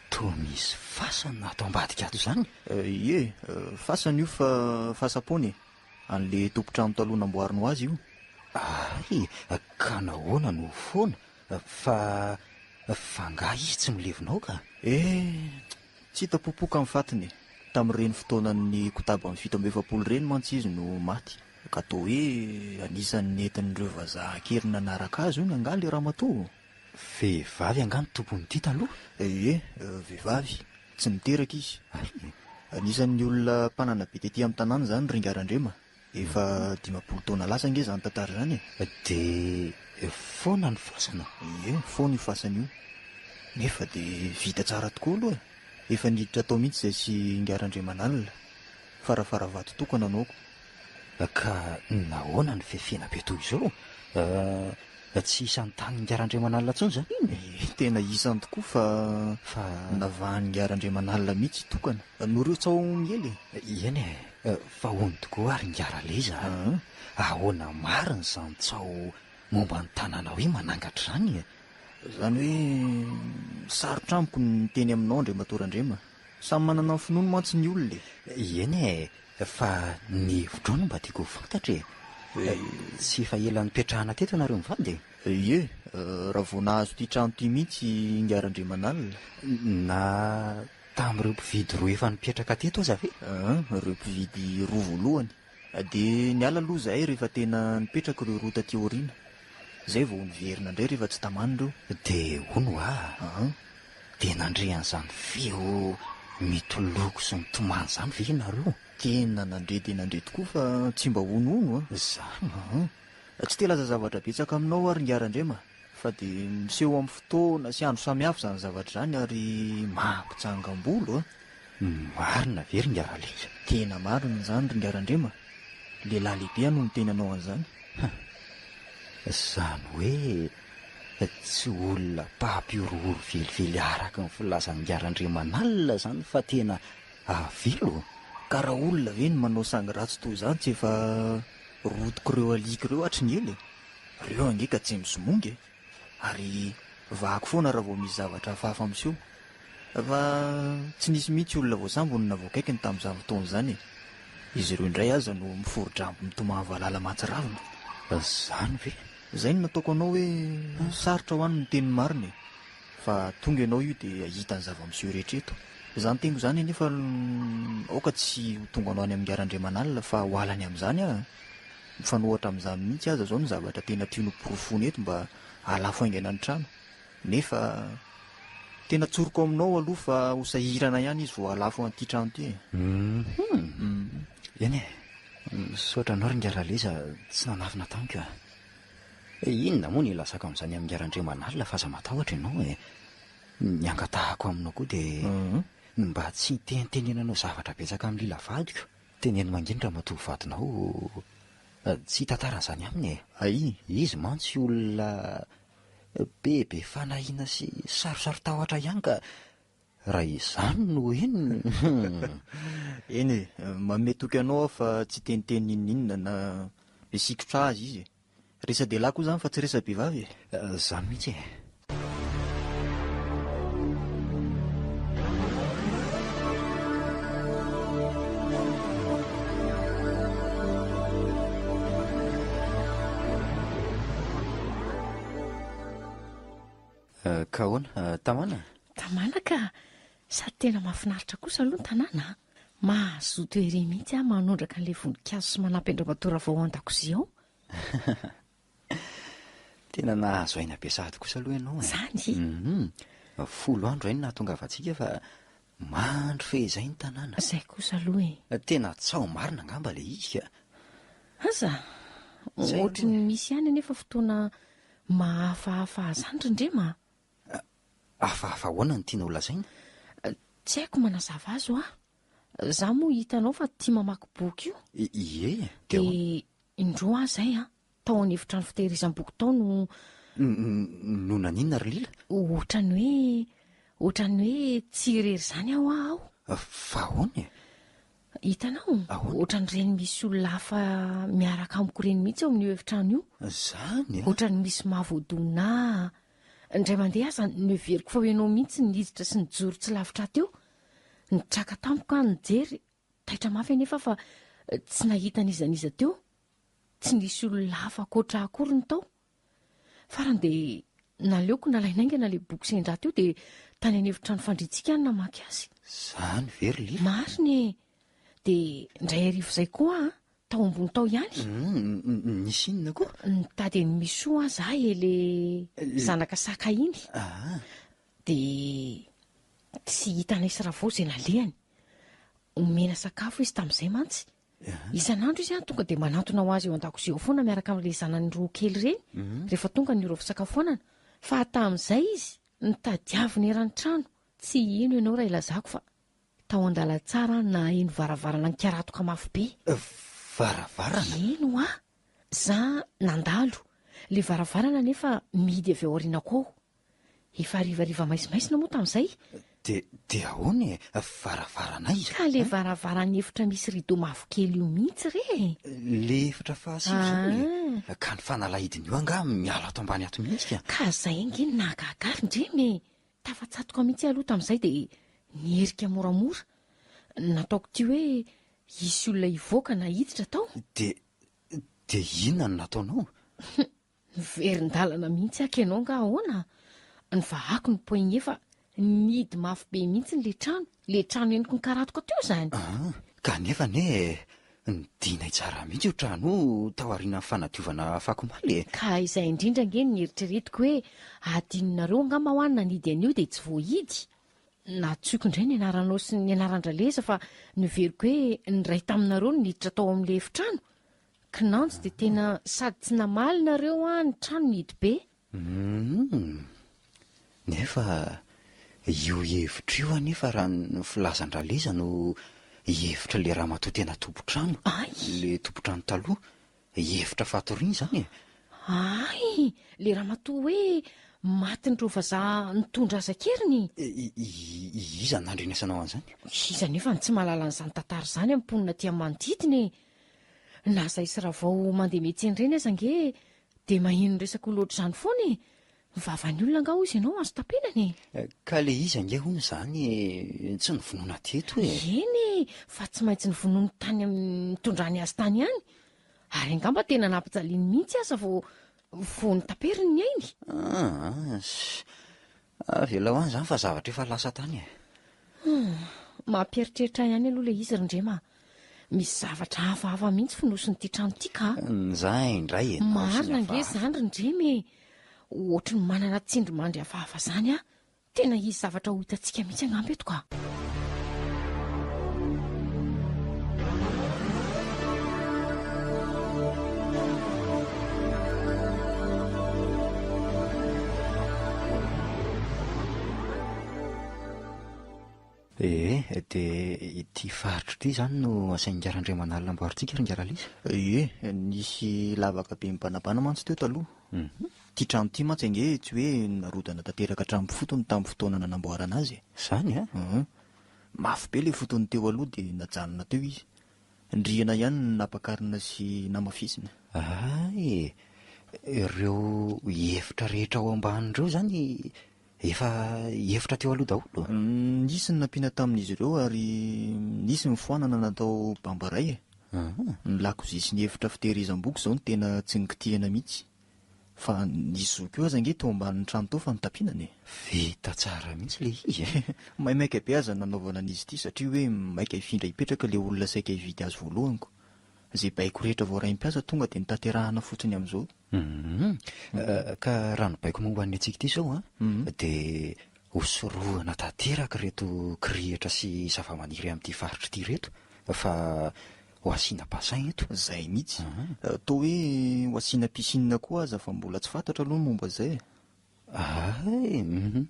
S2: toa misy fasana ato ambadika ato izany.
S5: Ie, fasana io fa fasam-poana e. An'le tompon-trano taloha namboariny ho azy io.
S2: Hay, ka nahoana no foana? Fa fa angaha izy tsy milevina ao ka?
S5: Eh, tsy hita popoka ny fatiny e. Tamin'ireny fotoanan'ny kotaban'ny 47 ireny mantsy izy no maty. Ka toa hoe anisan'ny nentin'ireo vazaha kely nanaraka azy hono angaha ilay ramatoa?
S2: Vehivavy angaha ny tompon'ity taloha?
S5: Ie, vehivavy. Tsy niteraka izy.
S2: Hay.
S5: Anisan'ny olona mpanana be tety amin'ny tanàna izany ry Ingahy Randriama. Efa 50 taona lasa ange izany tantara izany e.
S2: Dia foana ny fasana?
S5: Ie, foana io fasana io. Nefa dia vita tsara tokoa aloha e. Efa niditra tao mihitsy izay sy Ingahy Randriamanalina. Farafaravato tokana no aoko.
S2: Ka nahoana no fefena be toy izao? Tsy isan'ny tanin'i Ingahy Randriamanalina intsony izany iny
S5: e? Tena isany tokoa fa
S2: Fa
S5: navahan'i Ingahy Randriamanalina mihitsy tokana. Noho ireo tsaho miely e.
S2: Eny e, fa hono tokoa ary Ingahy Raleza a! Ahoana marina izany tsaho momba ny tanàna hoe manangatra izany e?
S5: Izany hoe sarotra amiko ny miteny aminao Andriamatoa Randriama. Samy manana ny finoany mantsy ny olona e.
S2: Eny e, fa ny hevitrao no mba tiako ho fantatra e. Tsy efa ela nipetrahana teto ianareo mivady e?
S5: Ie, raha vao nahazo ity trano ity mihitsy Ingahy Randriamanalina.
S2: Na tamin'ireo mpividy roa efa nipetraka teto aza ve?
S5: Aa, ireo mpividy roa voalohany. Dia niala aloha izahay rehefa tena nipetraka ireo roa taty aoriana. Izay vao niverina indray rehefa tsy tamana ireo.
S2: Dia hono hoa,
S5: Aa.
S2: dia nandre an'izany feo mitoloko sy mitomany izany ve ianareo?
S5: Tena nandre dia nandre tokoa fa tsy mba honohono a.
S2: Izany?
S5: Aa. Tsy te hilaza zavatra betsaka aminao aho ry Ingahy Randriama fa dia miseho amin'ny fotoana sy andro samihafa izany zavatra izany ary mampitsangam-bolo a.
S2: Marina ve ry Ingahy Raleza?
S5: Tena marina izany ry Ingahy Randriama. Lehilahy lehibe aho no miteny anao an'izany.
S2: Hum. Izany hoe tsy olona mpampihorohoro velively araka ny filazan'i Ingahy Randriamanalina izany fa tena avelo?
S5: Ka raha olona ve no manao sangy ratsy toy izany tsy efa rotiko ireo alika ireo hatry ny ela e! Ireo ange ka tsy misomonga e! Ary vahako foana raha vao misy zavatra hafahafa miseho. Fa tsy nisy mihitsy olona voasambony na voakaikiny tamin'izany fotoana izany e! Izy ireo indray aza no miforodrambo mitomany valala mahatsiravina.
S2: Izany ve?
S5: Izay no nataoko anao hoe sarotra ho any ny miteny ny marina e! Fa tonga ianao io dia hahita ny zava-miseho rehetra eto. Izany teniko izany anefa aoka tsy ho tonga anao any amin'i Randriamanalina fa ho alany amin'izany aho a! Mifanohatra amin'izany mihitsy aza izao ny zavatra tena tiany ho porofoina eto mba hahalafo haingana ny trano. Nefa tena tsoriko aminao aloha fa ho sahirana ihany izy vao hahalafo an'ity trano ity e!
S2: Hum! Eny e! Misaotra anao ry Ingahy Raleza tsy nanafina tamiko a! Inona moa no ilazako amin'izany amin'i Ingahy Randriamanalina fa aza matahotra ianao e! Ny angatahako aminao koa dia ny mba tsy hitenitenenanao zavatra betsaka amin'i Lila vadiko. Teneno mangina ramatoa vadinao tsy hitantara an'izany aminy e!
S5: Ay!
S2: Izy mantsy olona be be fanahiana sy sarosaro-tahotra ihany ka raha izany no henony hum!
S5: Eny e, manome toky anao aho fa tsy hiteniteny n'inon'inona na hisikotra azy izy e! Resa-dehilahy koa izany fa tsy resa-behivavy e!
S2: Izany mihitsy e! Ka ahoana? Tamana?
S1: Tamana ka! Sady tena mahafinaritra kosa aloha ny tanàna a! Mahazoto ery mihitsy aho manondraka an'ilay voninkazo sy manampy an-dRamatoa Ravao ao an-dakozia ao.
S2: Tena nahazo aina be sahady kosa aloha ianao e.
S1: Zany?
S2: Mhm. Folo andro izay no nahatongavantsika fa mandry fehizay ny tanàna.
S1: Izay kosa aloha e.
S2: Tena tsaho marina angamba ilay izy ka.
S1: Aza! Ohatry ny misy ihany anefa fotoana mahafahafa azy any ry Ndrema
S2: a! Hafahafa ahoana no tianao holazaina?
S1: Tsy haiko manazava azy hoa. Za moa hitanao fa tia mamaky boky io.
S2: Ie,
S1: dia ahoana? Indroa aho izay an, tao an'efitrano fitehirizam-boky tao no.
S2: No naninona ry Lila?
S1: Ohatran'ny hoe, ohatran'ny hoe tsy irery izany aho aho.
S2: Fa ahoana e?
S1: Hitanao?
S2: Ahoana?
S1: Ohatran'ireny misy olona hafa miaraka amiko ireny mihitsy ao amin'io efitrano io.
S2: Izany an?
S1: Ohatran'ny misy mahavoadonina ahy. Indray mandeha aza noheveriko fa ho ianao mihitsy no niditra sy nijoro tsy lavitra ahy teo. Nitraka tampoka aho nijery, taitra mafy anefa aho fa tsy nahita n'iza n'iza teo. Tsy nisy olona hafa ankoatra ahy akory ny tao. Farany dia naleoko nalaina haingana ilay boky sendra teo dia tany an'efitrano fandriantsika aho no namaky azy.
S2: Izany ve ry Lila?
S1: Marina e! Dia indray hariva izay koa aho, tao ambony tao ihany.
S2: Hum, nisy inona koa?
S1: Nitady an'i Michou aho za e, le zanaka saka iny.
S2: Ah.
S1: Dia tsy hitanay sy Ravao izay nalehany. Omena sakafo izy tamin'izay mantsy. Isan'andro izy tonga dia manantona ho azy eo an-dakozia ao foana miaraka amin'ilay zanany roa kely ireny, rehefa tonga ny ora fisakafoanana. Fa tamin'izay izy nitadiavina eran'ny trano. Tsy hino ianao raha ilazako fa tao an-dalantsara aho naheno varavarana nikaratoka mafy be.
S2: Varavarana?
S1: Eny hoa! Za nandalo. Ilay varavarana anefa mihidy avy ao aorianako ao. Efa harivariva maizimaizina moa tamin'izay.
S2: Dia, dia ahoana e? Varavarana aiza?
S1: Ka ilay varavaran'ny efitra misy rideau mavokely io mihitsy re e!
S2: Ilay efitra fahasivy izany e? Ka ny fanalahidin'io angaha miala ato ambany ato mihitsy ka!
S1: Ka izay ange no nahagaga ahy ry Ndremy e! Tafatsatoka mihitsy aho aloha tamin'izay dia niherika moramora. Nataoko ity hoe hisy olona hivoaka na hiditra tao.
S2: Dia, dia inona no nataonao?
S1: Niverin-dalana mihitsy aky ianao angaha ahoana? Nivahako ny poignet fa nihidy mafy be mihitsy ilay trano, ilay trano henoko nikaratoka teo izany.
S2: Ah, kanefa anie nidinay tsara mihitsy io trano io taorian'ny fanadiovana afakomaly e.
S1: Ka izay indrindra ange no nieritreretiko hoe adinonareo angamba hoa ny nanidy an'io dia tsy voahidy. Nantsoiko indray ny anaranao sy ny anaran-dRaleza fa noheveriko hoe ny iray taminareo no niditra tao amin'ilay efitrano. Kinanjo dia tena sady tsy namaly nareo an, ny trano nihidy be.
S2: Humm. Nefa io hevitra io anefa raha ny filazan-dRaleza no hevitra le ramatoa tena tompon-trano,
S1: Ay!
S2: le tompon-trano taloha, hevitra fatoriana izany e!
S1: Ay! Le ramatoa hoe matin'ireo vazaha nitondra azy an-keriny?
S2: Iza no nandrenesanao an'izany?
S1: Iza anefa no tsy mahalala an'izany tantara izany amin'ny mponina aty amin'ny manodidina e! Na zay sy Ravao mandeha miantsena ireny aza ange dia maheno resaka olona ohatr'izany foana e! Ny vavan'ny olona angaha hozy ianao azo tapenana
S2: e! Ka le izy ange hono izany tsy novonoina teto e!
S1: Eny e! Fa tsy maintsy novonoiny tany amin'ny nitondrany azy tany ihany. Ary angamba tena nampijaliany mihitsy aza vao vao notaperiny ny ainy.
S2: Aa, avelao any izany fa zavatra efa lasa tany e.
S1: Hum, mampieritreritra ahy ihany aloha ilay izy ry Ndrema a. Misy zavatra hafahafa mihitsy fonosin'ity trano ity ka.
S2: Nizay indray ianao sy ny
S1: Marina ange
S2: hafahafa.
S1: izany ry Ndrema e. Ohatry ny manana tsindrimandry hafahafa izany aho. Tena hisy zavatra ho hitantsika mihitsy angamba eto ka.
S2: Ee, dia ity faritra ity izany no asain'i Ingahy Randriamanalina amboarintsika ry Ingahy Ralisa?
S5: Ie, nisy lavaka be mibanabana mantsy teo taloha. Ity trano ity mantsy ange tsy hoe narodana tanteraka hatramin'ny fotony tamin'ny fotoana nanamboarana azy e.
S2: Izany an?
S5: Hum. Mafy be ilay fotony teo aloha dia najanona teo izy. Ny rihana ihany no nampakarina sy namafisina.
S2: Hay e! Ireo efitra rehetra ao ambany ireo izany efa efitra teo aloha daholo?
S5: Nisy ny nampiana tamin'izy ireo ary nisy ny foanana natao bambaray e. Ny lakozia sy ny efitra fitehirizam-boky izao no tena tsy nikitihana mihitsy. Fa nisy zoky io aza ange teo ambanin'ny trano teo fa notapinana e!
S2: Vita tsara mihitsy ilay izy e!
S5: Maimaika be aza ny nanaovana an'izy ity satria hoe maika hifindra hipetraka ilay olona saika hividy azy voalohany ko. Izay baiko rehetra voarain'ny mpiasa tonga dia notanterahana fotsiny amin'izao.
S2: Hum. Ka raha ny baiko momba ny antsika ity izao an, dia hosorohana tanteraka ireto kirihitra sy zavamaniry amin'ity faritra ity ireto fa ho asiana bassin eto.
S5: Zay mihitsy. Toa hoe ho asiana piscine koa aza fa mbola tsy fantatra aloha ny momba izay e.
S2: Hay, hum.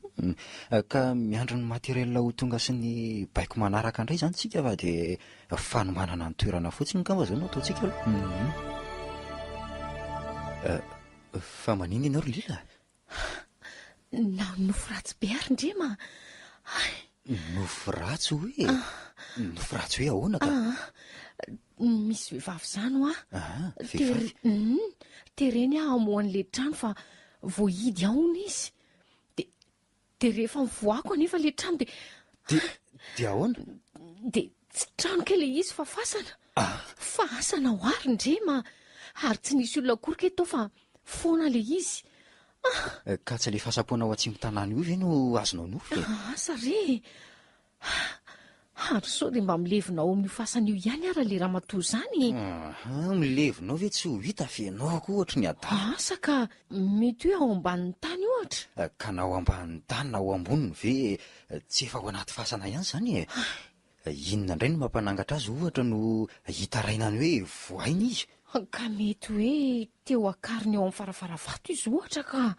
S2: Ka miandry ny matériel ho tonga sy ny baiko manaraka indray izany tsika fa dia fanomanana ny toerana fotsiny angamba izao no ataontsika aloha.
S5: Hum.
S2: Fa maninona ianao ry Lila?
S1: Nanonofy ratsy be ary ndrema a!
S2: Nofy ratsy hoe? Nofy ratsy hoe ahoana ka?
S1: Misy vehivavy izany hoa.
S2: Ah, vehivavy?
S1: Tereny aho hamoha an'ilay trano fa voahidy ao hono izy. Dia dia rehefa nivoahako anefa ilay trano dia.
S2: Dia dia ahoana?
S1: Dia tsy trano kay ilay izy fa fasana.
S2: Ah.
S1: Fasana ho ary ndrema. Ary tsy nisy olona akory kay tao fa foana ilay izy.
S2: Ah. Ka tsy ilay fasam-poana ao atsimon-tanàna io ve no azonao nofy e?
S1: Asa re e. Ary sao dia mba milevina ao amin'io fasana io ihany ara ilay ramatoa izany e?
S2: Aha, milevina ao ve tsy ho hita fa ianao koa ohatry ny adala.
S1: Asa ka, mety hoe ao ambanin'ny tany ohatra.
S2: Ka na ao ambanin'ny tany na ao amboniny ve tsy efa ao anaty fasana ihany izany e? Inona indray no mampanangatra azy ohatra no hitarainany hoe vohaina izy?
S1: Ka mety hoe te ho akariny eo amin'ny farafaravato izy ohatra ka.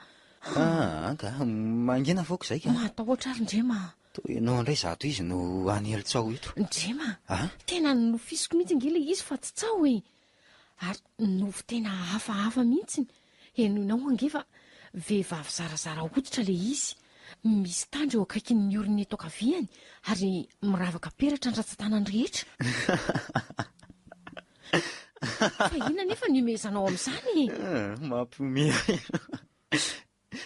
S2: Aa ka, mangina foko izay ka.
S1: Matahotra ary Ndrema a.
S2: Toa ianao indray izato izy no hanely tsaho eto.
S1: Ndrema
S2: a!
S1: Tena nofisiko mihitsy ange ilay izy fa tsy tsaho e! Ary nofy tena hafahafa mihitsy. Henoinao ange fa vehivavy zarazara hoditra ilay izy. Misy tandra eo akaikin'ny orony eto ankaviany ary miravaka peratra ny ratsan-tanany rehetra. Fa inona anefa no ihomehezanao amin'izany e?
S2: Mampihomehy ahy ianao.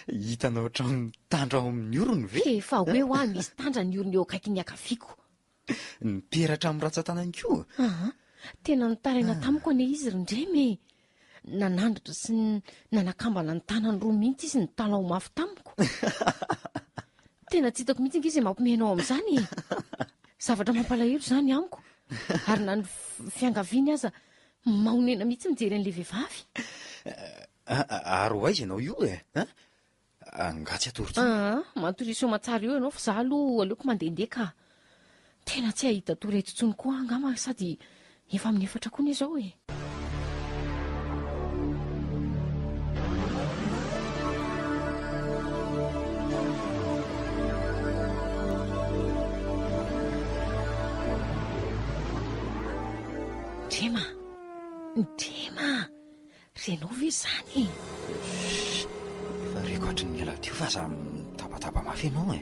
S2: Hitanao hatramin'ny tandra ao amin'ny orony ve?
S1: Efa hoe hoa misy tandra ny orony eo akaikin'ny ankaviako.
S2: Ny peratra amin'ny ratsan-tanany koa?
S1: Aa, tena nitaraina tamiko anie izy ry Ndremy e! Nanandratra sy nanakambana ny tanany roa mihitsy izy nitalaho mafy tamiko. Tena tsy hitako mihitsy ange izay mampimehy anao amin'izany e! Zavatra mampalahelo izany amiko. Ary na ny fiangaviany aza mahonena mihitsy mijery an'ilay vehivavy.
S2: Ary ho aiza ianao io e? An? Angaha tsy hatory intsony?
S1: Aa, matoria soamatsara eo ianao fa za aloha aleoko mandehandeha ka. Tena tsy hahita tory eto intsony koa aho angamba sady efa amin'ny efatra koa anie izao e. Ndrema! Ndrema! Renao ve izany e?
S2: Chut! Efa reko hatry ny ela teo fa aza mitabataba mafy ianao e!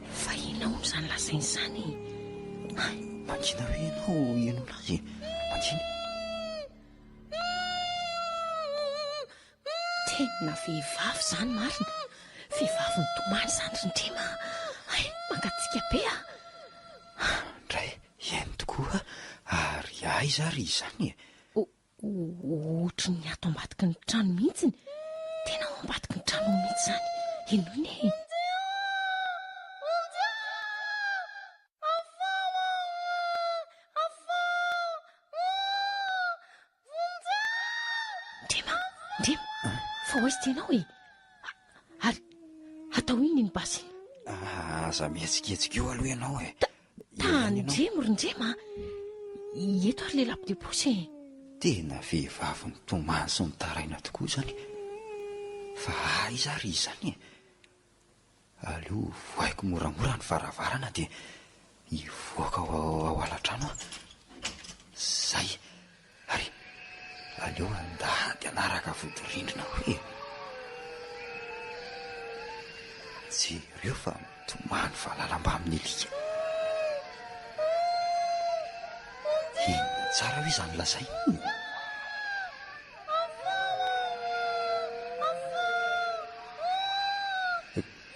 S1: Fa inona hono izany lazainy izany e? Hay!
S2: Mangina hoe ianao henoina azy e! Mangina!
S1: Tena vehivavy izany marina! Vehivavy mitomany izany ry Ndrema a! Hay! Mangatsiaka be a!
S2: Ndray, eny tokoa! Ary aiza ary izany e?
S1: Ohatry ny ato ambadiky ny trano mihitsy. Tena ao ambadiky ny trano ao mihitsy izany. Henoina e. Ndrema, Ndrema, fa ho aiza ty ianao e? Ary atao inona iny basy iny?
S2: Aza mihetsiketsika eo aloha ianao e.
S1: Tandremo ry Ndrema a! Eto ary le lampe de poche e.
S2: Tena vehivavy mitomany sy mitaraina tokoa izany. Fa aiza ary izy izany e? Aleo vohaiko moramora ny varavarana dia hivoaka ao ao alatrano aho. Zay. Ary aleo handady hanaraka vodirindrina koa e. Jereo fa mitomany valala mbamin'ny alika. Inona tsara hoe izany lazainy iny?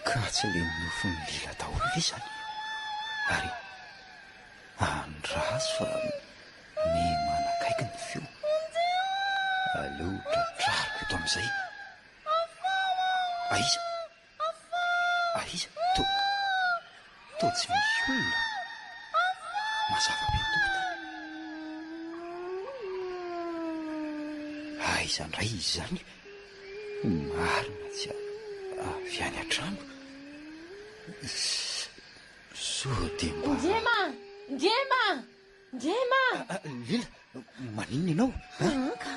S2: Ka tsy le nofin'i Lila daholo ve izany? Ary andraso fa miha manakaiky ny feo. Aleo tratrariko eto amin'izay. Aiza? Aiza? Toa, toa tsy misy olona. Mazava be ny tokotany. Aiza indray izy izany? Marina tsy avy any an-trano. Sao dia mba...
S1: Ndrema! Ndrema! Ndrema!
S2: Lila, maninona ianao?
S1: Aa ka,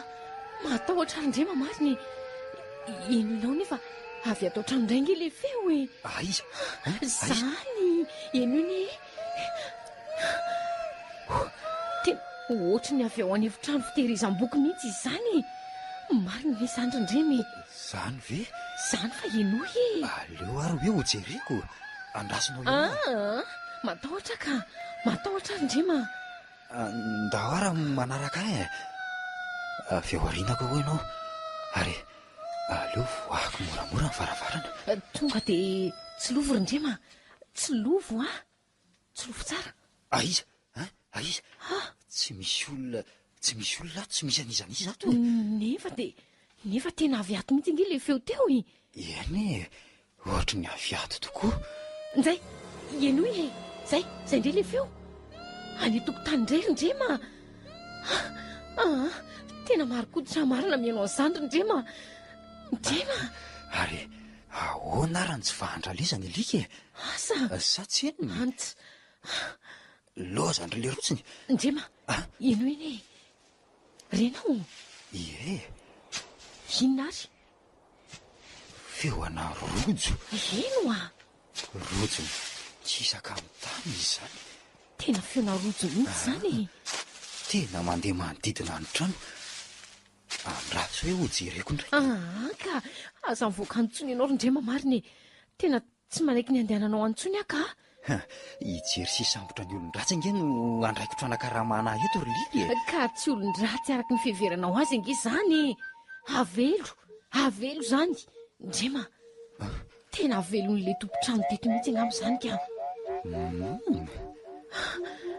S1: matahotra ary Ndrema marina e. Henoinao nefa avy ato an-trano indray ange ilay feo e.
S2: Aiza?
S1: Zany, henoina e. Tena ohatry ny avy ao an'efitrano fitehirizam-boky mihitsy izany e. Marina ve izany ry Ndrema e?
S2: Izany ve?
S1: Izany fa henoy e.
S2: Aleo ary hoe hojereko. Andrasonao eo aho.
S1: Aa, matahotra ka. Matahotra ary Ndrema.
S2: Ndao ary manaraka ahy e. Avy ao aorianako ao ianao. Ary aleo voahako moramora ny varavarana.
S1: Tonga dia tsilovy ry Ndrema. Tsilovo a! Tsilovy tsara.
S2: Aiza? Hein? Aiza? Tsy misy olona, tsy misy olona ato, tsy misy an'iza n'iza ato e.
S1: Nefa dia, nefa tena avy ato mihitsy ange ilay feo teo e.
S2: Eny e, ohatry ny avy ato tokoa.
S1: Njay, henoy e, zay, zay indray ilay feo. Any an-tokotany indray ry Ndrema. Ah, tena marin-koditra marina mihaino an'izany ry Ndrema. Ndrema.
S2: Ary ahoana ary ny tsy fahandralezana alika e?
S1: Asa!
S2: Sa tsy henony?
S1: Ant.
S2: Lozan-dry lerotsiny.
S1: Ndrema, henoy anie e. Renao?
S2: Ie.
S1: Inona ary?
S2: Feo ana rojo.
S1: Heno a!
S2: Rojo mikisaka amin'ny tany izy izany.
S1: Tena feona rojo mihitsy izany e.
S2: Tena mandeha manodidina ny trano. Andraso hoe hojereko indray.
S1: Aa ka! Aza mivoaka any intsony ianao ry Ndrema marina e! Tena tsy manaiky ny handehananao any intsony aho ka!
S2: Hijery sy hisambotra ny olon-dratsy ange no andraikitro anakaramana ahy eto ry Lily e!
S1: Ka tsy olon-dratsy araka ny fiheveranao azy ange izany e! Avelo! Avelo izany! Ndrema! Tena avelon'ilay tompon-trano teto mihitsy angamba izany ka!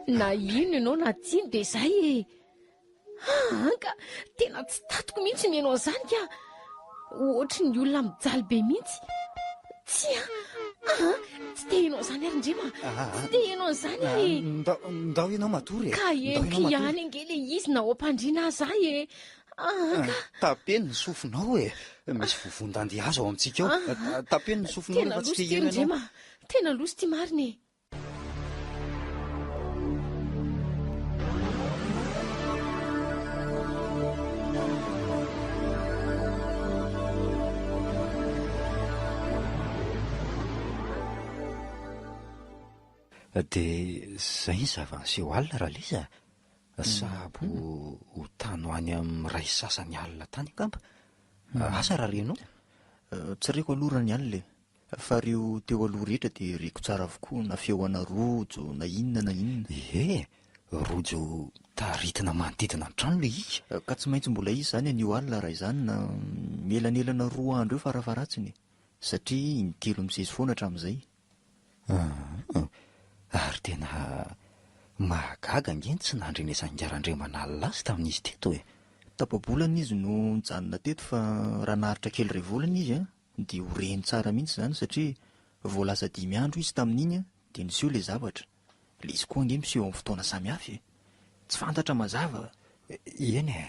S1: Na ino ianao na tsy ino dia izay e! Aa ka! Tena tsy tatiko mihitsy ny mihaino an'izany ka! Ohatry ny olona mijaly be mihitsy. Tsia! Aa! Tsy te heno an'izany ary Ndrema! Tsy te heno an'izany e!
S2: Ndao, ndao ianao matory e!
S1: Ka henoko ihany ange ilay izy na ao am-pandriana aza aho e! Aa ka!
S2: Tapeno ny sofinao e! Misy vovon-dandihazo ao amintsika ao. Tapeno ny sofinao
S1: Tena
S2: rehefa tsy
S1: loso
S2: te
S1: ity
S2: heno
S1: ry
S2: ianao.
S1: Ndrema! Tena loso ity marina e!
S2: Dia izay ny zava-niseho alina Ralisa a! Sahabo ho tany ho any amin'ny iray sy sasany alina tany angamba. Asa raha renao?
S5: Tsy reko aloha raha ny alina e! Fa reo teo aloha rehetra dia reko tsara avokoa na feo ana rojo na inona na inona.
S2: Ie, rojo taritina manodidina ny trano ilay izy.
S5: Ka tsy maintsy mbola hisy izany anio alina raha izany na mielanelana roa andro eo farafaharatsiny e! Satria intelo misesy foana hatramin'izay.
S2: Aa, ary tena mahagaga ange ny tsy nandrenesan'i Ingahy Randriamanalina azy tamin'izy teto e!
S5: Tapa-bolana izy no nijanona teto fa raha naharitra kely iray volana izy an, dia ho reny tsara mihitsy izany satria vao lasa dimy andro izy tamin'iny an, dia niseho ilay zavatra. Ilay izy koa ange miseho amin'ny fotoana samihafa e! Tsy fantatra mazava.
S2: Eny e!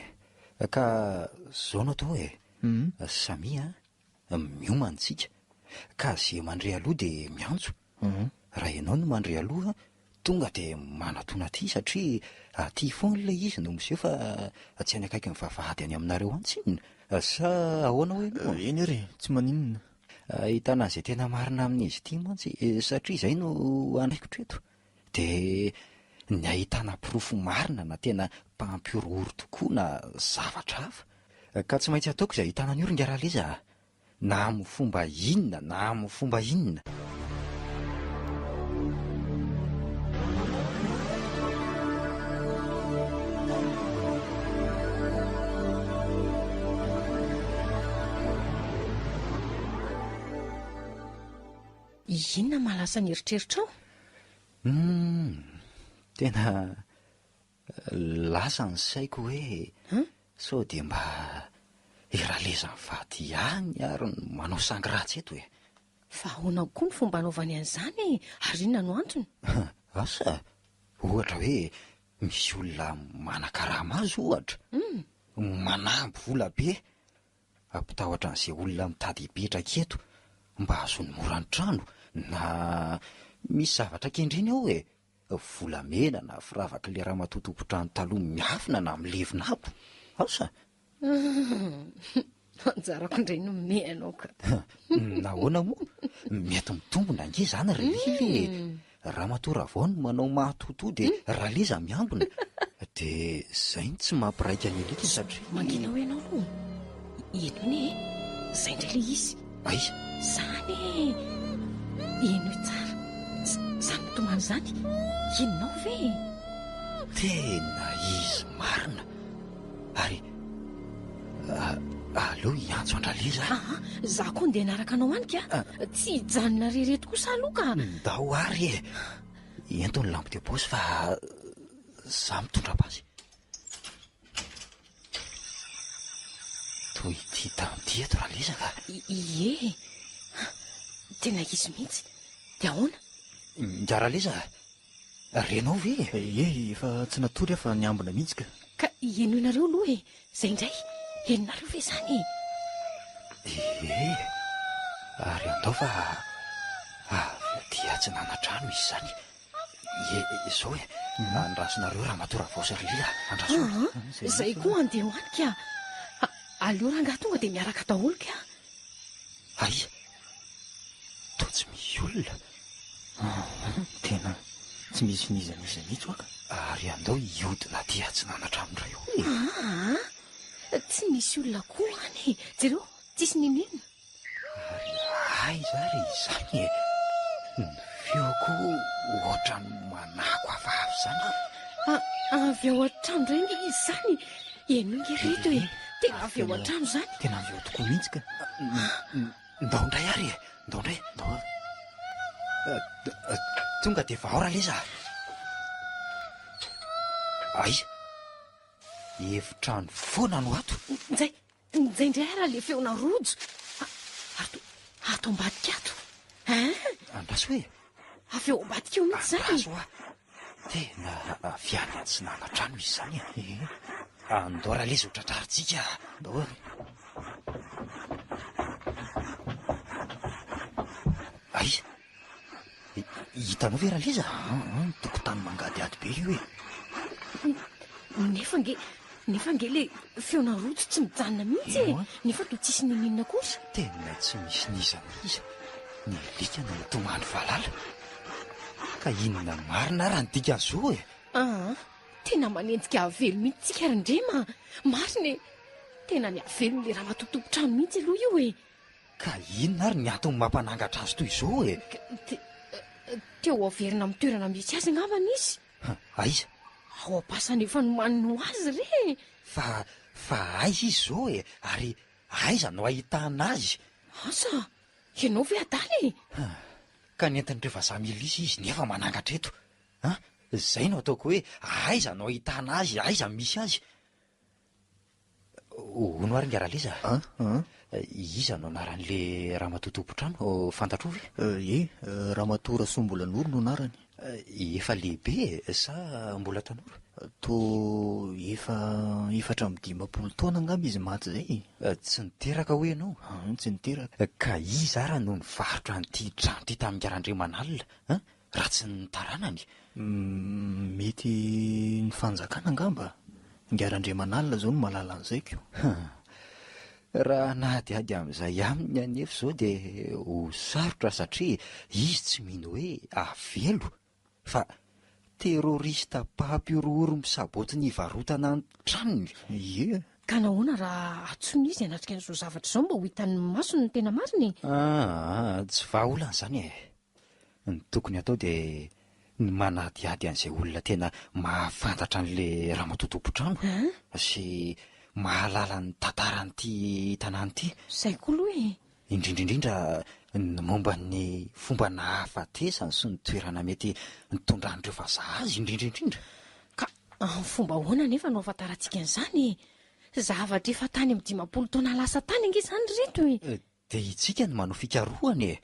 S2: Ka zao no atao e! Samia miomana tsika ka ze mandre aloha de miantso. Raha ianao no mandre aloha tonga de manatona aty satria aty foana ilay izy no miseho fa tsy any akaikin'ny vavahady any aminareo any tsinona. Sa ahoana hoy ianao?
S5: Eny ary e, tsy maninona.
S2: Ahitana an'izay tena marina amin'izy ity mantsy satria izay no andraikitro eto. Dia ny ahitana porofo marina na tena mpampihorohoro tokoa na zavatra hafa. Ka tsy maintsy ataoko izay ahitana an'io ry Ingahy Raleza a! Na amin'ny fomba inona na amin'ny fomba inona.
S1: Inona mahalasa ny eritreritrao?
S2: Humm, tena lasa ny saiko hoe sao dia mba i Raleza mivady ihany ary no manao sangy ratsy eto e!
S1: Fa ahoana koa ny fomba anaovany an'izany e? Ary inona no antony?
S2: Asa, ohatra hoe misy olona manakarama azy ohatra, manamby vola be, Hampitahotra an'izay olona mitady hipetraka eto mba hahazoany mora ny trano na misy zavatra kendreny ao e! Volamena na firavak'ilay ramatoa tompon-trano taloha miafina na milevina ato. Asa?
S1: Anjarako indray no mihaino ka.
S2: Nahoana moa? Mety mitombina ange izany ry Lily e! Ramatoa Ravao no manao mahatotoa dia Raleza miambina. Dia izay no tsy mampiraika ny alika satria.
S1: Mangina ao ianao aloha. Henoy anie e! Izay indray ilay izy.
S2: Aiza?
S1: Izany e! Henoy tsara. Izany mitomany izany. Henonao ve e?
S2: Tena izy marina. Ary aleo hiantso an-dRaleza aho.
S1: Aa, za koa ndeha hanaraka anao any ka. Tsy hijanona irery eto kosa aloha ka.
S2: Ndao ary e. Ento ny lampe de poche fa za mitondra basy. Toy ity tany ity eto Raleza ka.
S1: Ie. Tena izy mihitsy. Dia ahoana?
S2: Ingahy Raleza, Renao ve e?
S5: Ie, efa tsy natory aho fa niambina mihitsy ka.
S1: Ka henoinareo aloha e! Izay indray, henonareo ve izany e?
S2: Ie, ary andao fa avy aty atsinanantrano izy izany. Ie, izao e, andrasonareo Ramatoa Ravao sy ry Lila, andraso.
S1: Aa, izay koa andeha ho any ka. Aleo rangahy tonga dia miaraka daholo ka.
S2: Aiza? Toa tsy misy olona.
S5: Tena tsy misy n'iza n'iza mihitsy hoa ka.
S2: Ary andao hihodina aty atsinanana indray eo e.
S1: Aa, tsy misy olona koa any e. Jereo, tsisy n'inon'inona.
S2: Ary aiza ary izany e? Ny feo koa ohatran'ny manako hafahafa izany.
S1: Avy ao an-trano indray ange izy izany e. Henoy nge ry reto e. Tena avy ao an-trano izany.
S5: Tena avy ao tokoa mihitsy ka.
S2: Ndao indray ary e! Ndao indray!
S5: Ndao ary.
S2: Tonga dia vao Raleza a! Aiza? Efitrano foana no ato.
S1: Njay, njay indray ary ilay feona rojo. Ary to, ato ambadika ato. Hein?
S2: Andraso e!
S1: Avy ao ambadika ao mihitsy izany.
S2: Andraso hoa. Tena avy any atsinanana izy izany e. Andao Raleza ho tratrarintsika.
S5: Ndao ary.
S2: Aiza? Hitanao ve Raleza?
S5: Aa, tokotany mangadihady be io e.
S1: Nefa ange, nefa ange le feona rojo tsy mijanona mihitsy e. Nefa toa tsisy n'inon'inona akory.
S2: Tena tsy misy n'iza n'iza. Ny alika no mitomany valala. Ka inona marina ary ny dikan'izao e?
S1: Aa, tena manenjika havelo mihitsy tsika ry Ndrema a! Marina e! Tena ny havelon'ilay ramatoa tompon-trano mihitsy aloha io e!
S2: Ka inona ary ny antony mampanangatra azy toy izao e?
S1: Ka te, te ho averina amin'ny toerana misy azy angambany izy.
S2: Ha, aiza?
S1: Ao am-pasana efa nomaniny ho azy re e!
S2: Fa, fa aiza izy izao e? Ary aiza no ahitana azy?
S1: Asa, ianao ve adala e?
S2: Ha, ka nentin'ireo vazaha milisy izy nefa manangatra eto. Ha, izay no ataoko hoe aiza no ahitana azy, aiza misy azy? Hono ary ingahy Raleza
S5: a? An?
S2: Iza no anaran'le ramatoa tompon-trano, fantatrao ve?
S5: Ie, Ramatoa Rasoambolanoro no anarany.
S2: Efa lehibe e, sa mbola tanora?
S5: Toa efa 54 taona angamba izy maty izay
S2: e. Tsy niteraka hoy ianao?
S5: An, tsy niteraka.
S2: Ka iza ara no nivarotra an'ity trano ity tamin'ingahy Randriamanalina an, raha tsy ny taranany?
S5: Mety ny fanjakana angamba? Ingahy Randriamanalina izao no mahalala an'izay ko.
S2: Hum. Raha hanadihady amin'izay aminy anefa izao dia ho sarotra satria izy tsy mino hoe avelo fa terroriste mpampihorohoro misaboty ny hivarotana ny tranony.
S5: Ie.
S1: Ka nahoana raha antsoina izy hanatrika an'izao zavatra izao mba ho hitan'ny masony ny tena marina e?
S2: Aa, tsy vahaolana izany e. Ny tokony hatao dia ny manadihady an'izay olona tena mahafantatra an'ilay ramatoa tompon-trano sy mahalala ny tantaran'ity tanàna ity.
S1: Izay koa aloha e!
S2: Indrindra indrindra ny momba ny fomba nahafatesany sy ny toerana mety nitondran'ireo vazaha azy indrindra indrindra.
S1: Ka amin'ny fomba ahoana anefa no ahafantarantsika an'izany e? Zavatra efa tany amin'ny 50 taona lasa tany ange izany ry reto e!
S2: Dia itsika no manao fikarohana e!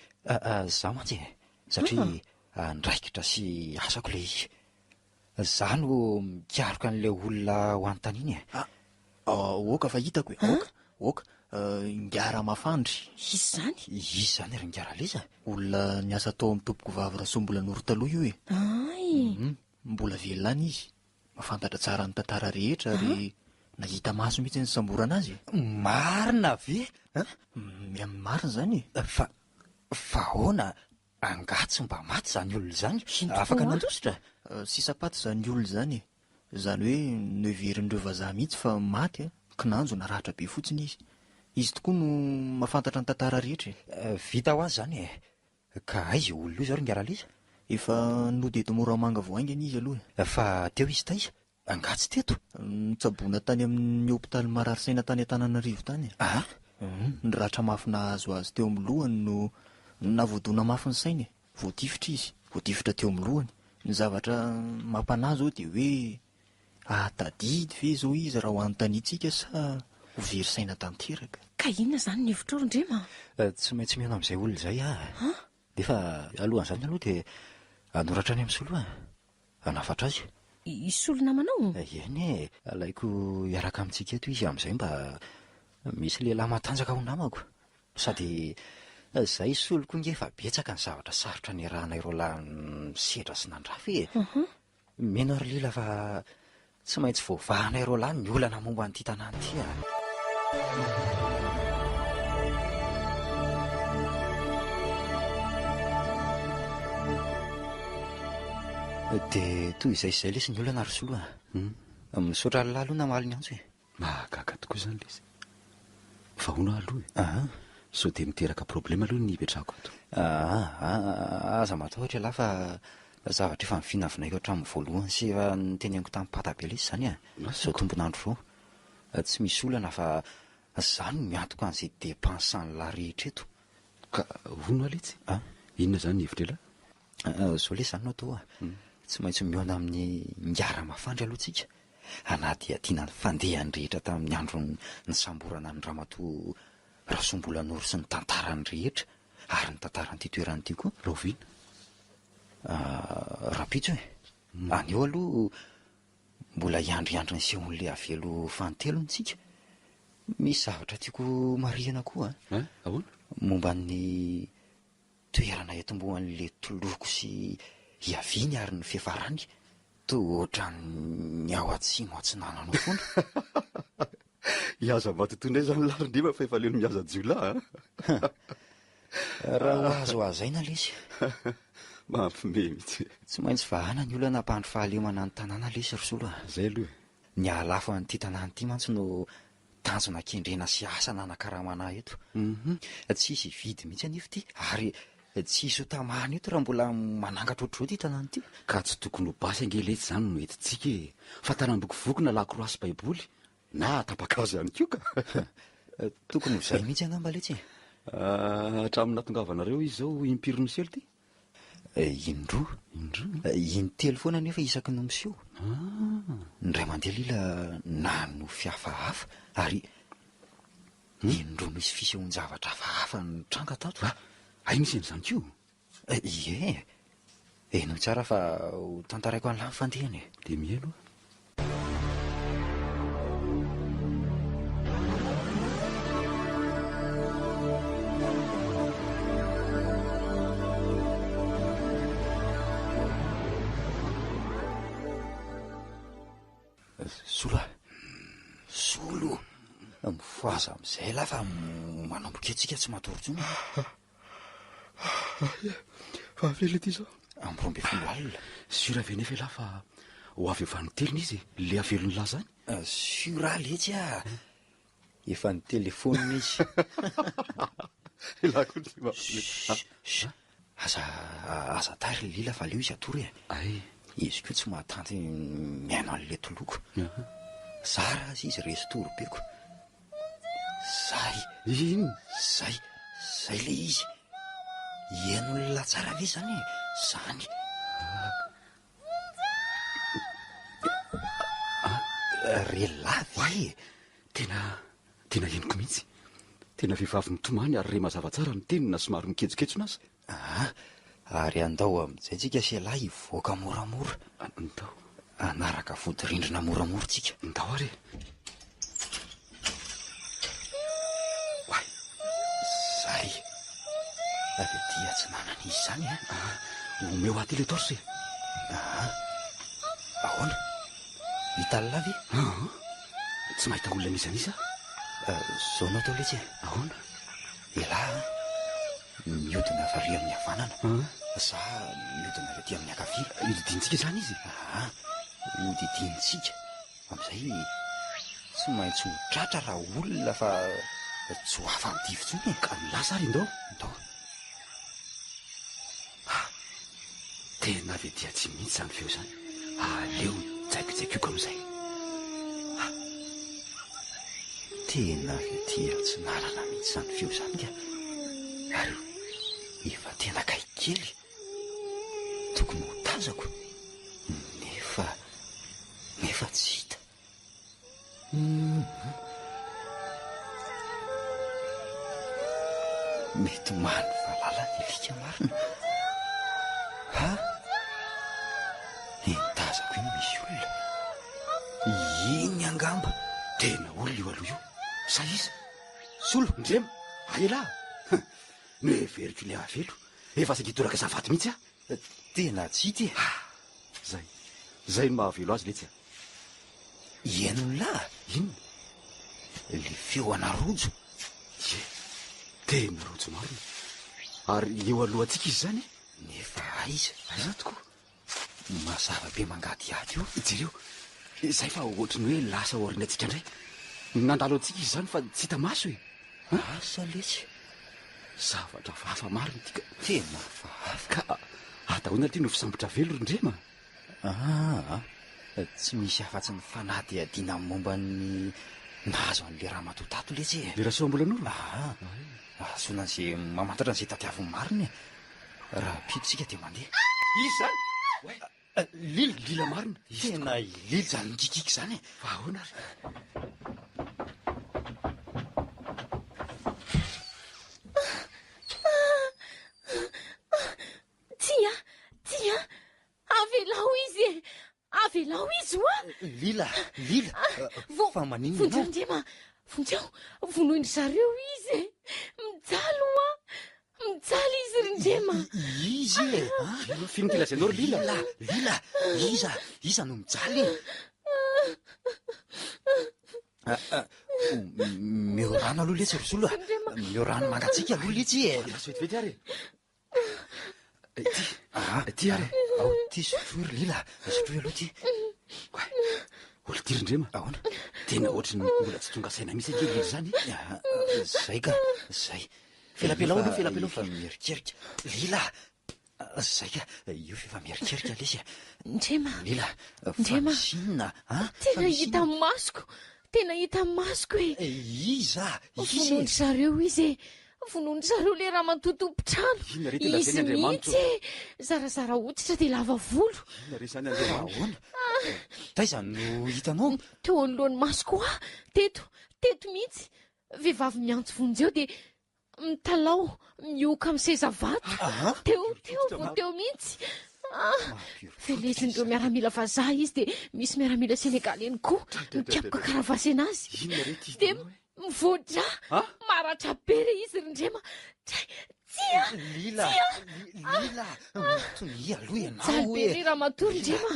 S2: Za mantsy e! Satria andraikitra sy asako ilay izy. Za no mikaroka an'ilay olona ho anontaniana e!
S5: Ah! Aoka fa hitako e! Aoka! Aoka! Ingahy Ramafandry.
S1: Iza izany?
S2: Iza izany ry Ingahy Raleza?
S5: Olona niasa tao amin'ny Tompokovavy Rasoambolanoro taloha io e!
S1: Ay!
S5: Mbola velona any izy. Mahafantatra tsara ny tantara rehetra ary nahita maso mihitsy ny nisamborana azy e.
S2: Marina ve an?
S5: Miha marina izany
S2: e. Fa, fa ahoana? Angaha tsy mba maty izany olona izany? Afaka nandositra?
S5: Sisa-paty izany olona izany e. Izany hoe noheverin'ireo vazaha mihitsy fa maty kinanjo naratra be fotsiny izy. Izy tokoa no mahafantatra ny tantara rehetra
S2: e. Vita ho azy izany e. Ka aiza io olona io zao ry Ngaralisa?
S5: Efa nody eto Moramanga vao haingana izy aloha
S2: e. Fa teo izy taiza? Angaha tsy teto?
S5: Notsaboina tany amin'ny hopitaly marary saina tany Antananarivo tany e.
S2: Ah?
S5: Ny ratra mafy nahazo azy teo amin'ny lohany no nahavoadona mafy ny sainy e. Voatifitra izy, voatifitra teo amin'ny lohany. Ny zavatra mampanahy izao dia hoe hahatadidy ve izao izy raha ho anontaniantsika sa ho very saina tanteraka?
S1: Ka inona izany ny hevitrao ry Ndrema
S2: a? Tsy maintsy mihaona amin'izay olona izay aho e. Nefa alohan'izany aloha dia hanoratra any amin'i Solo e. Hanafatra azy.
S1: I Solo namanao?
S2: Eny e, alaiko hiaraka amintsika eto izy amin'izay mba misy lehilahy matanjaka ho namako. Sady izay Solo koa nge efa betsaka ny zavatra sarotra niarahanay roalahy nisedra sy nandrafy e. Mino aho ry Lila fa tsy maintsy voavahanay roalahy ny olana momba an'ity tanàna ity a! Dia toy izay sy izay lesy ny olana ry Solo a! Misaotra an'lah aloha namaly ny antso e!
S4: Mahagaga tokoa izany lesy. Fa hono aho aloha e.
S2: Aha.
S4: Sao dia miteraka problème aloha ny hipetrahako ato.
S2: Aha, aza matahotra ialahy fa zavatra efa novinavinaiko hatramin'ny voalohany sy efa noteneniko tamin'i Pata be lesy izany e. Izao tombon'andro izao. Tsy misy olana fa izaho no miantoka an'izay dépenses an'lah rehetra eto.
S4: Ka hono aho letsy?
S2: An?
S4: Inona izany ny hevitr'ialahy?
S2: Izao lesy izany no atao a. Tsy maintsy mihaona amin'ny Ingahy Ramafandry aloha tsika. Hanadihadiana ny fandehany rehetra tamin'ny andro nisamborana an'i Ramatoa Rasoambolanoro sy ny tantarany rehetra ary ny tantaran'ity toerana ity koa.
S4: Rahoviana?
S2: Rahampitso e. Anio aloha mbola hiandriandry ny sehon'ilay avelo fanintelony tsika. Misy zavatra tiako marihina koa
S4: an. Ahoana?
S2: Momba ny Toerana hiatombohan'ilay toloko sy hiaviany ary ny fiafarany toa ohatran'ny ao atsimo atsinanana ao foana.
S4: Hihaza matotoa indray izany lahy ry Ndrima fa efa leo ny mihaza jiolahy
S2: a! Raha ho azo hazaina lesy.
S4: Mampiomehy mihitsy.
S2: Tsy maintsy vahana ny olana hampandry fahalemana ny tanàna lesy ry Solo a!
S4: Izay aloha e!
S2: Ny hahalafo an'ity tanàna ity mantsy no Tanjona kendrena sy asa nanakaramana ahy eto. Tsy hisy hividy mihitsy anefa ity ary tsy hisy ho tamana eto raha mbola manangatra ohatr'izao ity tanàna ity.
S4: Ka tsy tokony ho basy ange letsy izany no entintsika e! Fa tanam-bokovoko na lakroa sy baiboly na tapa-kazo ihany koa ka!
S2: Tokony ho izay mihitsy angamba letsy e!
S4: Hatramin'ny nahatongavanareo izy izao impiry niseho ity?
S2: Indroa.
S4: Indroa?
S2: Intelo foana anefa isaky ny miseho.
S4: Ah.
S2: Indray mandeha lila nanofy hafahafa ary. Indroa misy fisehoan-javatra hafahafa nitranga tato.
S4: Ah, hay misy an'izany koa?
S2: Ie. Henoy tsara fa ho tantaraiko an'lah ny fandehany e.
S4: Dia mihaino aho.
S2: Solo a! Solo! Mifohaza amin'izay lahy fa manomboka eo tsika tsy matory intsony e.
S4: Fa firy ity izao?
S2: Amby 12 alina.
S4: Sûr ve nefa ialahy fa ho avy eo fanintelony izy e? Le havelon'ny lahy izany?
S2: Sûr aho letsy a! Efa nitelefaonina izy.
S4: Ialahy koa tsy mba.
S2: Chut! Aza aza tara ry Lila fa aleo izy hatory e.
S4: Ay.
S2: Izy koa tsy mahatanty mihaino an'ilay toloko. Zara aza izy resy tory be ko. Zay.
S4: Inona?
S2: Zay. Zay ilay izy. Henon'lah tsara ve izany e? Zany. Re lava e!
S4: Tena, tena henoko mihitsy. Tena vehivavy mitomany ary re mazava tsara ny teniny na somary miketsoketsona aza.
S2: Aa, ary andao amin'izay tsika sy ialahy hivoaka moramora.
S4: Ndao.
S2: Hanaraka vodirindrina moramora tsika.
S4: Ndao ary e!
S2: Oay! Zay! Avy aty atsinanana izy izany a!
S4: Ah, omeo aty le torche e!
S2: Ah, ahoana? Hitan'lah ve?
S4: Ah, tsy mahita olona n'iza n'iza aho.
S2: Ah, zao no atao letsy e.
S4: Ahoana?
S2: Elah a! Mihodina avy ary amin'ny havanana. Za mihodina avy aty amin'ny ankavia.
S4: Hodidintsika izany izy?
S2: Ah, hodidintsika. Amin'izay tsy maintsy ho tratra raha olona fa tsy ho afa-midify intsony e.
S4: Ka lasa ary ndao.
S2: Ndao.
S4: Ah! Tena avy aty atsimo mihitsy izany feo izany. Aleo jaikojaikoiko amin'izay. Ah!
S2: Tena avy aty atsinanana mihitsy izany feo izany ka. Ary efa tena akaiky kely. Tokony ho tazako. Nefa, nefa tsy hita. Hum. Mety many valala ny alika marina. Ha? Iny tazako iny misy olona. Iny angamba.
S4: Tena olona io aloha io. Sa iza?
S2: Solo.
S4: Ndrema, aela. Noheveriko ilay avelo. Efa saika hitoraka zavato mihitsy aho.
S2: Tena tsy hita e!
S4: Ah! Zay. Zay no mahavelo azy letsy a!
S2: Henon'lah a!
S4: Inona?
S2: Le feo ana rojo.
S4: Ie, tena rojo marina. Ary eo alohantsika izy izany e?
S2: Nefa aiza?
S4: Aiza tokoa?
S2: Mazava be mangadihady io.
S4: Jereo, izay fa ohatry ny hoe lasa aorianantsika indray. Nandalo antsika izy izany fa tsy hita maso e!
S2: Asa letsy.
S4: Zavatra hafahafa marina ity ka.
S2: Tena hafahafa.
S4: Ka adahoana ity no fisambotra velo ry Ndrema?
S2: Aa, tsy misy afa-tsy ny fanadihadiana momba ny nahazo an'ilay ramatoa tato letsy e.
S4: Le Rasoambolanoro?
S2: Aa, ahazoana an'izay mamantatra an'izay tadiaviny marina e. Rahampitso isika dia mandeha.
S4: Iza izany? Oay!
S2: Lila!
S4: Lila marina!
S2: Izy Tena i Lila izany mikikiky izany e!
S4: Fa ahoana ary?
S1: Tsia! Tsia! Avelao izy e! Avelao izy hoa!
S2: Lila! Lila!
S1: Vo-
S2: Fa maninona
S1: Vonjeo
S2: ianao?
S1: Ndrema! Vonjeo! Vonoin-dry zareo izy e! Mijaly hoa! Mijaly izy ry Ndrema!
S2: Izy e!
S4: Inona film ty lazainao ry Lila?
S2: Lila! Lila! Iza? Iza no mijaly e? Omeo rano aloha letsy ry Zolo a! Omeo rano mangatsiaka aloha letsy e!
S4: Andraso vetivety ary e! Ity, ity ary e!
S2: Ao ity sotroy ry Lila, sotroy aloha ity.
S4: Oay, olo ty ry Ndrema.
S2: Ahoana?
S4: Tena ohatry ny mbola tsy tonga saina mihitsy ange Lila izany e.
S2: Zay ka, zay.
S4: Felapelao aloha, felapelao.
S2: Efa mierikerika. Lila! Zay ka, io f'efa mierikerika lesy e.
S1: Ndrema.
S2: Lila, fa
S1: Ndrema.
S2: misy inona? An? Fa
S1: Tena
S2: misy
S1: hita
S2: inona?
S1: masoko, tena hita masoko e.
S2: Iza? Iza e?
S1: Vonoin-dry zareo izy e. Vonoin-dry zareo ilay ramatoa tompon-trano.
S4: Inona re ty
S1: Izy
S4: lazainy Andriamanitro?
S1: mihitsy e. Zarazara hoditra dia lava volo.
S4: Inona re izany Andriamanitro?
S2: Ahoana? Taiza no hitanao?
S1: Teo anoloan'ny masoko hoa, teto, teto mihitsy. vehivavy miantso vonjeo dia mitalaho mihoka amin'ny seza vato. Teo, teo, vao teo mihitsy. Ah, velezin'ireo miaramila vazaha izy dia misy miaramila senegaley koa mikapoka karavasena azy. Dia mivoa-drà, maratra be re izy ry Ndrema. Tray, tsia,
S2: Lila,
S1: tsia.
S2: Lila, mitonia aloha ianao
S1: Mijaly be
S2: e.
S1: re ramatoa ry Ndrema.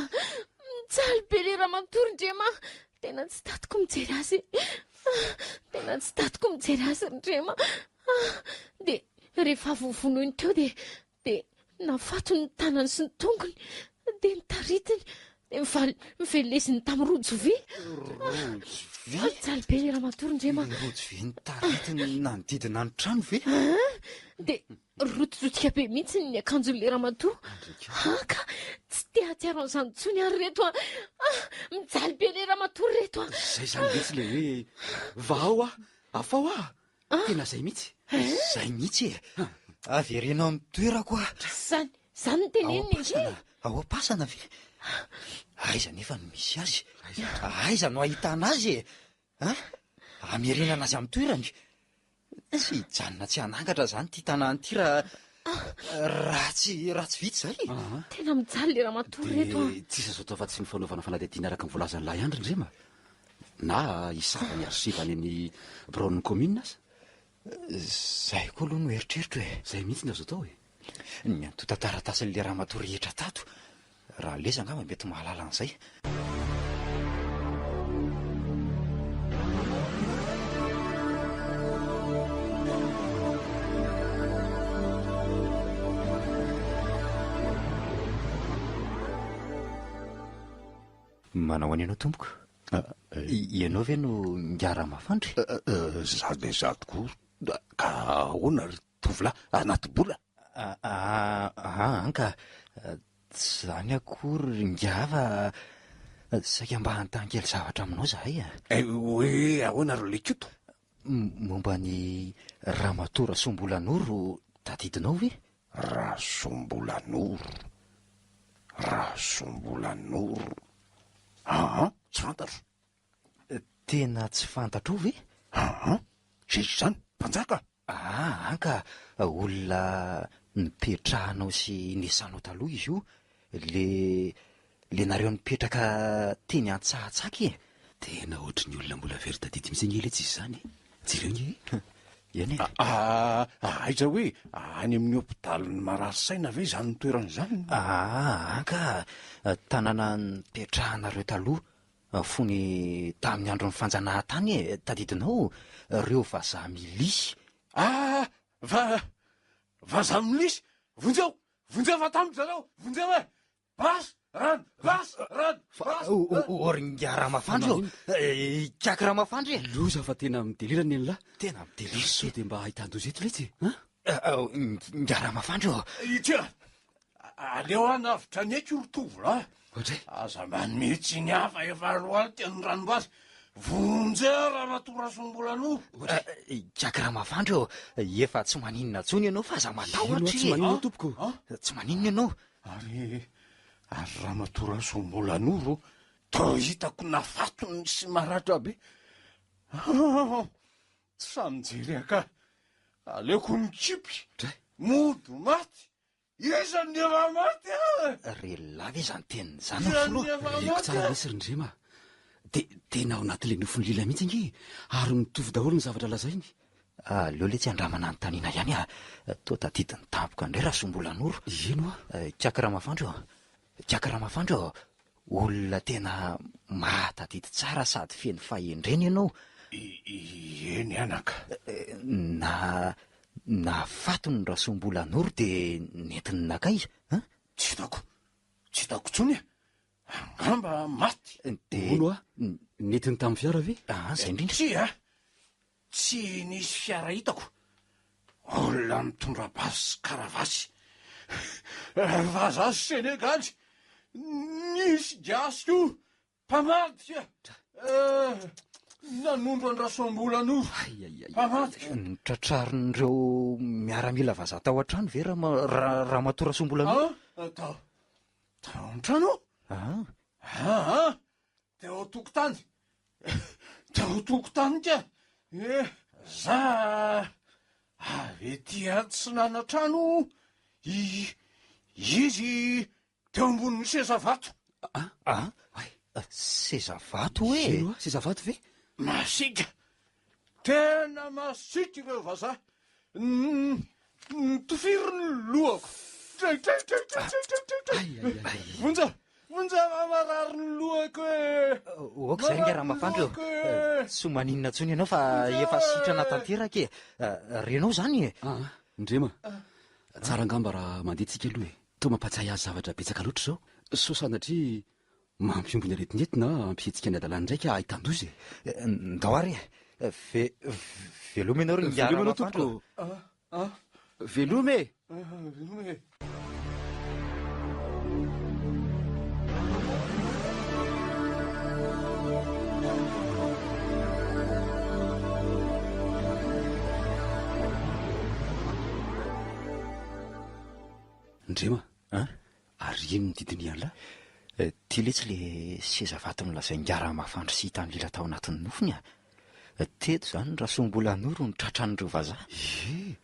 S1: Mijaly be re ramatoa ry Ndrema. Tena tsy tatiko mijery azy. Tena tsy tatiko mijery azy ry Ndrema. Dia rehefa avy novonoiny teo dia dia nafatony ny tanany sy ny tongony dia notaritiny dia nival- noveleziny tamin'ny rojo vy.
S2: Rojo vy?
S1: Mijaly be le ramatoa ry Ndrema.
S2: Rojo vy notaritiny nanodidina ny trano ve?
S1: Dia Rotidrotika be mihitsy ny akanjon'ilay ramatoa. Ah ka, tsy te hahatsiaro an'izany intsony aho ry reto a. Ah, mijaly be ilay ramatoa ry reto a.
S4: Zay zany mihitsy ilay hoe vahao aho, afaho aho. Tena zay mihitsy.
S2: Zay mihitsy e. Avereno amin'ny toerako aho.
S1: Zany, zany no teneniny ange.
S2: Ao am-pasana ve? Aiza nefa no misy azy? Aiza no ahitana azy e? An? Hamerenana azy amin'ny toerany? Tsy hijanona tsy hanangatra izany ity tanàna ity raha raha tsy raha tsy vita izay e.
S1: Tena mijaly le ramatoa ry reto a.
S4: Dia tsisy azo atao afa-tsy ny fanaovana fanadihadiana araka ny voalazan'i Lahy Andry Ndrema. Na hisava ny archive any amin'ny biraon'ny commune aza.
S2: Izay koa aloha no eritreritro e.
S4: Izay mihitsy no azo atao e.
S2: Ny antontan-taratasin'ilay ramatoa rehetra tato, raha leza angamba mety mahalala an'izay. Manao an'ianao tompoko? Ianao ve no ingahy Ramafandry?
S6: Izaho dia izaho tokoa. Ka ahoana ry tovolahy, anaty bola?
S2: Aa ka, tsy izany akory ry ingahy fa saika mba hanontany kely zavatra aminao izahay e.
S6: Hoe ahoana ry Lekoto?
S2: Momba an'i Ramatoa Rasoambolanoro tadidinao ve?
S6: Rasoambolanoro, Rasoambolanoro, aa tsy fantatro.
S2: Tena tsy fantatrao ve?
S6: Aa, izay izany, mpanjaka?
S2: Aa ka, olona nipetrahanao sy niasanao taloha izy io, le le nareo nipetraka teny Antsahatsaka e!
S4: Tena ohatry ny olona mbola very tadidy mihitsy ange letsy izy izany e! Jereo ange e!
S2: Eny e!
S6: Aa, aiza hoe any amin'ny hopitalin'ny marary saina ve izany toerana izany?
S2: Aa ka, tanàna nipetrahanareo taloha Fony tamin'ny andron'ny fanjanahantany e, tadidinao reo vazaha milisy.
S6: Ah! Va, vazaha milisy! Vonjeo! Vonjeo fa tamiko zareo! Vonjeo e! Basy! Rano! Basy! Rano! Basy!
S2: Ô ry ingahy Ramafandry ô! Ikaky Ramafandry e!
S4: Loza fa tena midelira ny an'lah.
S2: Tena midelira.
S4: Sao dia mba ahitan-doza eto letsy e! An?
S2: Ingahy Ramafandry ô!
S6: Ity a! Aleo hanavotra ny aiko ry tovolahy.
S4: Ohatray.
S6: Aza manome tsiny ahy fa efa lohalika ny ranom-basy. Vonjeo Ramatoa Rasolombolanoro.
S2: Ikaky Ramavandry ô, efa tsy maninona intsony ianao fa aza matahotra
S4: Ino, tsy
S2: e.
S4: maninona tompoko.
S2: Tsy maninona ianao.
S6: Ary ary Ramatoa Rasolombolanoro toa hitako nafatony sy maratra be. Tsy sahy mijery ahy ka. Aleoko mikipy. Mody maty. Iza ny efa maty e?
S2: Re lava izany teniny izany
S6: Iza
S2: ry
S6: ny
S2: filoha.
S6: efa
S4: Reko
S6: maty
S4: tsara
S6: e?
S4: lesy ry Ndrema. De tena ao anatin'ilay nofin'i Lila mihitsy ange e! Ary mitovy daholo ny zavatra lazainy.
S2: Aleo letsy andramana anontaniana ihany a! Toa tadidiny tampoka indray Rasolombolanoro.
S4: Ino hoa?
S2: Ikaky Ramafandry ô! Ikaky Ramafandry ô! Olona tena mahatadidy tsara sady feno fahendrena ianao.
S6: Eny anaka.
S2: Na nahafaty ny Rasolombolanoro dia nentiny nankaiza an?
S6: Tsy hitako, tsy hitako intsony e! Angamba maty.
S2: Dia.
S4: Hono hoa, nentiny tamin'ny fiara ve?
S2: Aa, izay indrindra.
S6: Tsia, Tsy nisy fiara hitako. Olona mitondra basy sy karavasy. Vazaha Senegaly. Nisy gasy koa. Mpamadika. Nanondro an-dRasoambolanoro. Mpamadika.
S2: Notratrarin'ireo miaramila vazaha tao an-trano ve Ramatoa Rasoambolanoro?
S6: Tao, tao an-trano?
S2: Ah.
S6: Aa, Teo an-tokotany. Teo an-tokotany ka. Eh. Za avy ety atsinanantrano i izy teo ambonin'ny seza vato.
S2: Ah? Seza vato hoe?
S4: Ino seza vato ve?
S6: Masiaka! Tena masiaka ireo vazaha. Nitofiry ny lohako. Tray tray tray tray tray tray tray tray. Vonjeo! Vonjeo fa marary ny lohako e!
S2: Ok izay ange Ramafandry ô. Tsy ho maninona intsony ianao fa efa sitrana tanteraka e. Renao izany e.
S4: Aa, Ndrema, tsara angamba raha mandeha tsika aloha e. Toa mampatsiahy azy zavatra betsaka loatra izao. Sao sanatria mampihombo ny aretina eto na hampihetsika ny hadalany indray ka ahitan-doza
S2: e. Ndao ary e. Ve, veloma ianao ry ingahy
S4: Veloma ianao
S2: Ramafandry ô.
S4: tompoko. Veloma e!
S6: Veloma e!
S4: Ndrema
S2: a!
S4: Ary inona ity dinihan'lah?
S2: Ty letsy le seza vato nolazain'ingahy Ramafandry sy hitan'i Lila tao anatin'ny nofiny a! Teto izany Rasoambolanoro no tratran'ireo vazaha.
S4: Ie!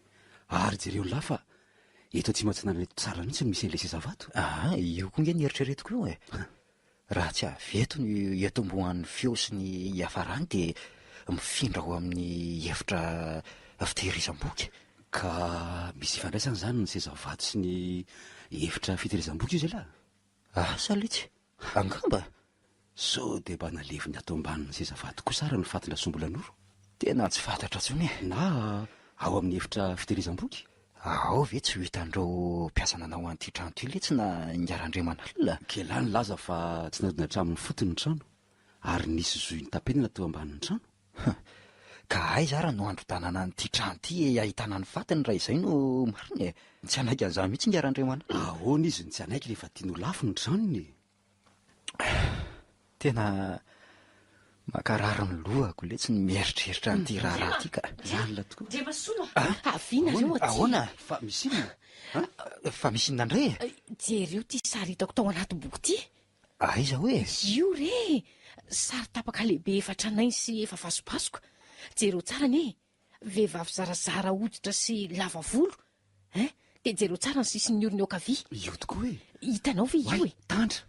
S4: Ary jereo lah fa eto atsimo atsinanana eto tsara mihitsy no misy an'ilay seza vato.
S2: Aa, io koa nge ny eritreretiko io e! Raha tsy avy eto no hiatombohan'ny feo sy ny hiafarany dia mifindra ao amin'ny efitra fitehirizam-boky.
S4: Ka misy ifandraisany izany ny seza vato sy ny efitra fitehirizam-boky io zay lah?
S2: Asa letsy, angamba?
S4: Sao dia mba naleviny ato ambanin'ny seza vato kosa ary ny fatin-dRasombolanoro?
S2: Tena tsy fantatra intsony e!
S4: Na ao amin'ny efitra fitehirizam-boky?
S2: Ao ve tsy ho hitan'ireo mpiasa nanao an'ity trano ity letsy na Ingahy Randriamanalina?
S4: Kela nilaza fa tsy narodina hatramin'ny fotony ny trano ary nisy zohy notapenana teo ambanin'ny trano.
S2: Huh! Ka aiza ara no handrodanana an'ity trano ity ahitana ny fatiny raha izay no marina e? Tsy hanaiky an'izany mihitsy Ingahy Randriamanalina.
S4: Ahoana izy no tsy hanaiky rehefa tiany ho lafo ny tranony e?
S2: Tena mankarary ny lohako letsy ny mieritreritra an'ity raharaha ity ka.
S4: Lalina tokoa.
S1: Ndremasolo a! Avia nareo aty.
S2: Ahoana?
S4: Fa misy inona?
S2: Fa misy inona indray e?
S1: Jereo ity sary hitako tao anaty boky ity.
S2: Aiza hoe?
S1: Io re e! Sary tapaka lehibe efa tranainy sy efa vasobasoka. Jereo tsara anie e! Vehivavy zarazara hoditra sy lava volo hein! Dia jereo tsara ny sisin'ny orony eo ankavia.
S4: Io tokoa e!
S1: Hitanao ve io e?
S4: Tandra!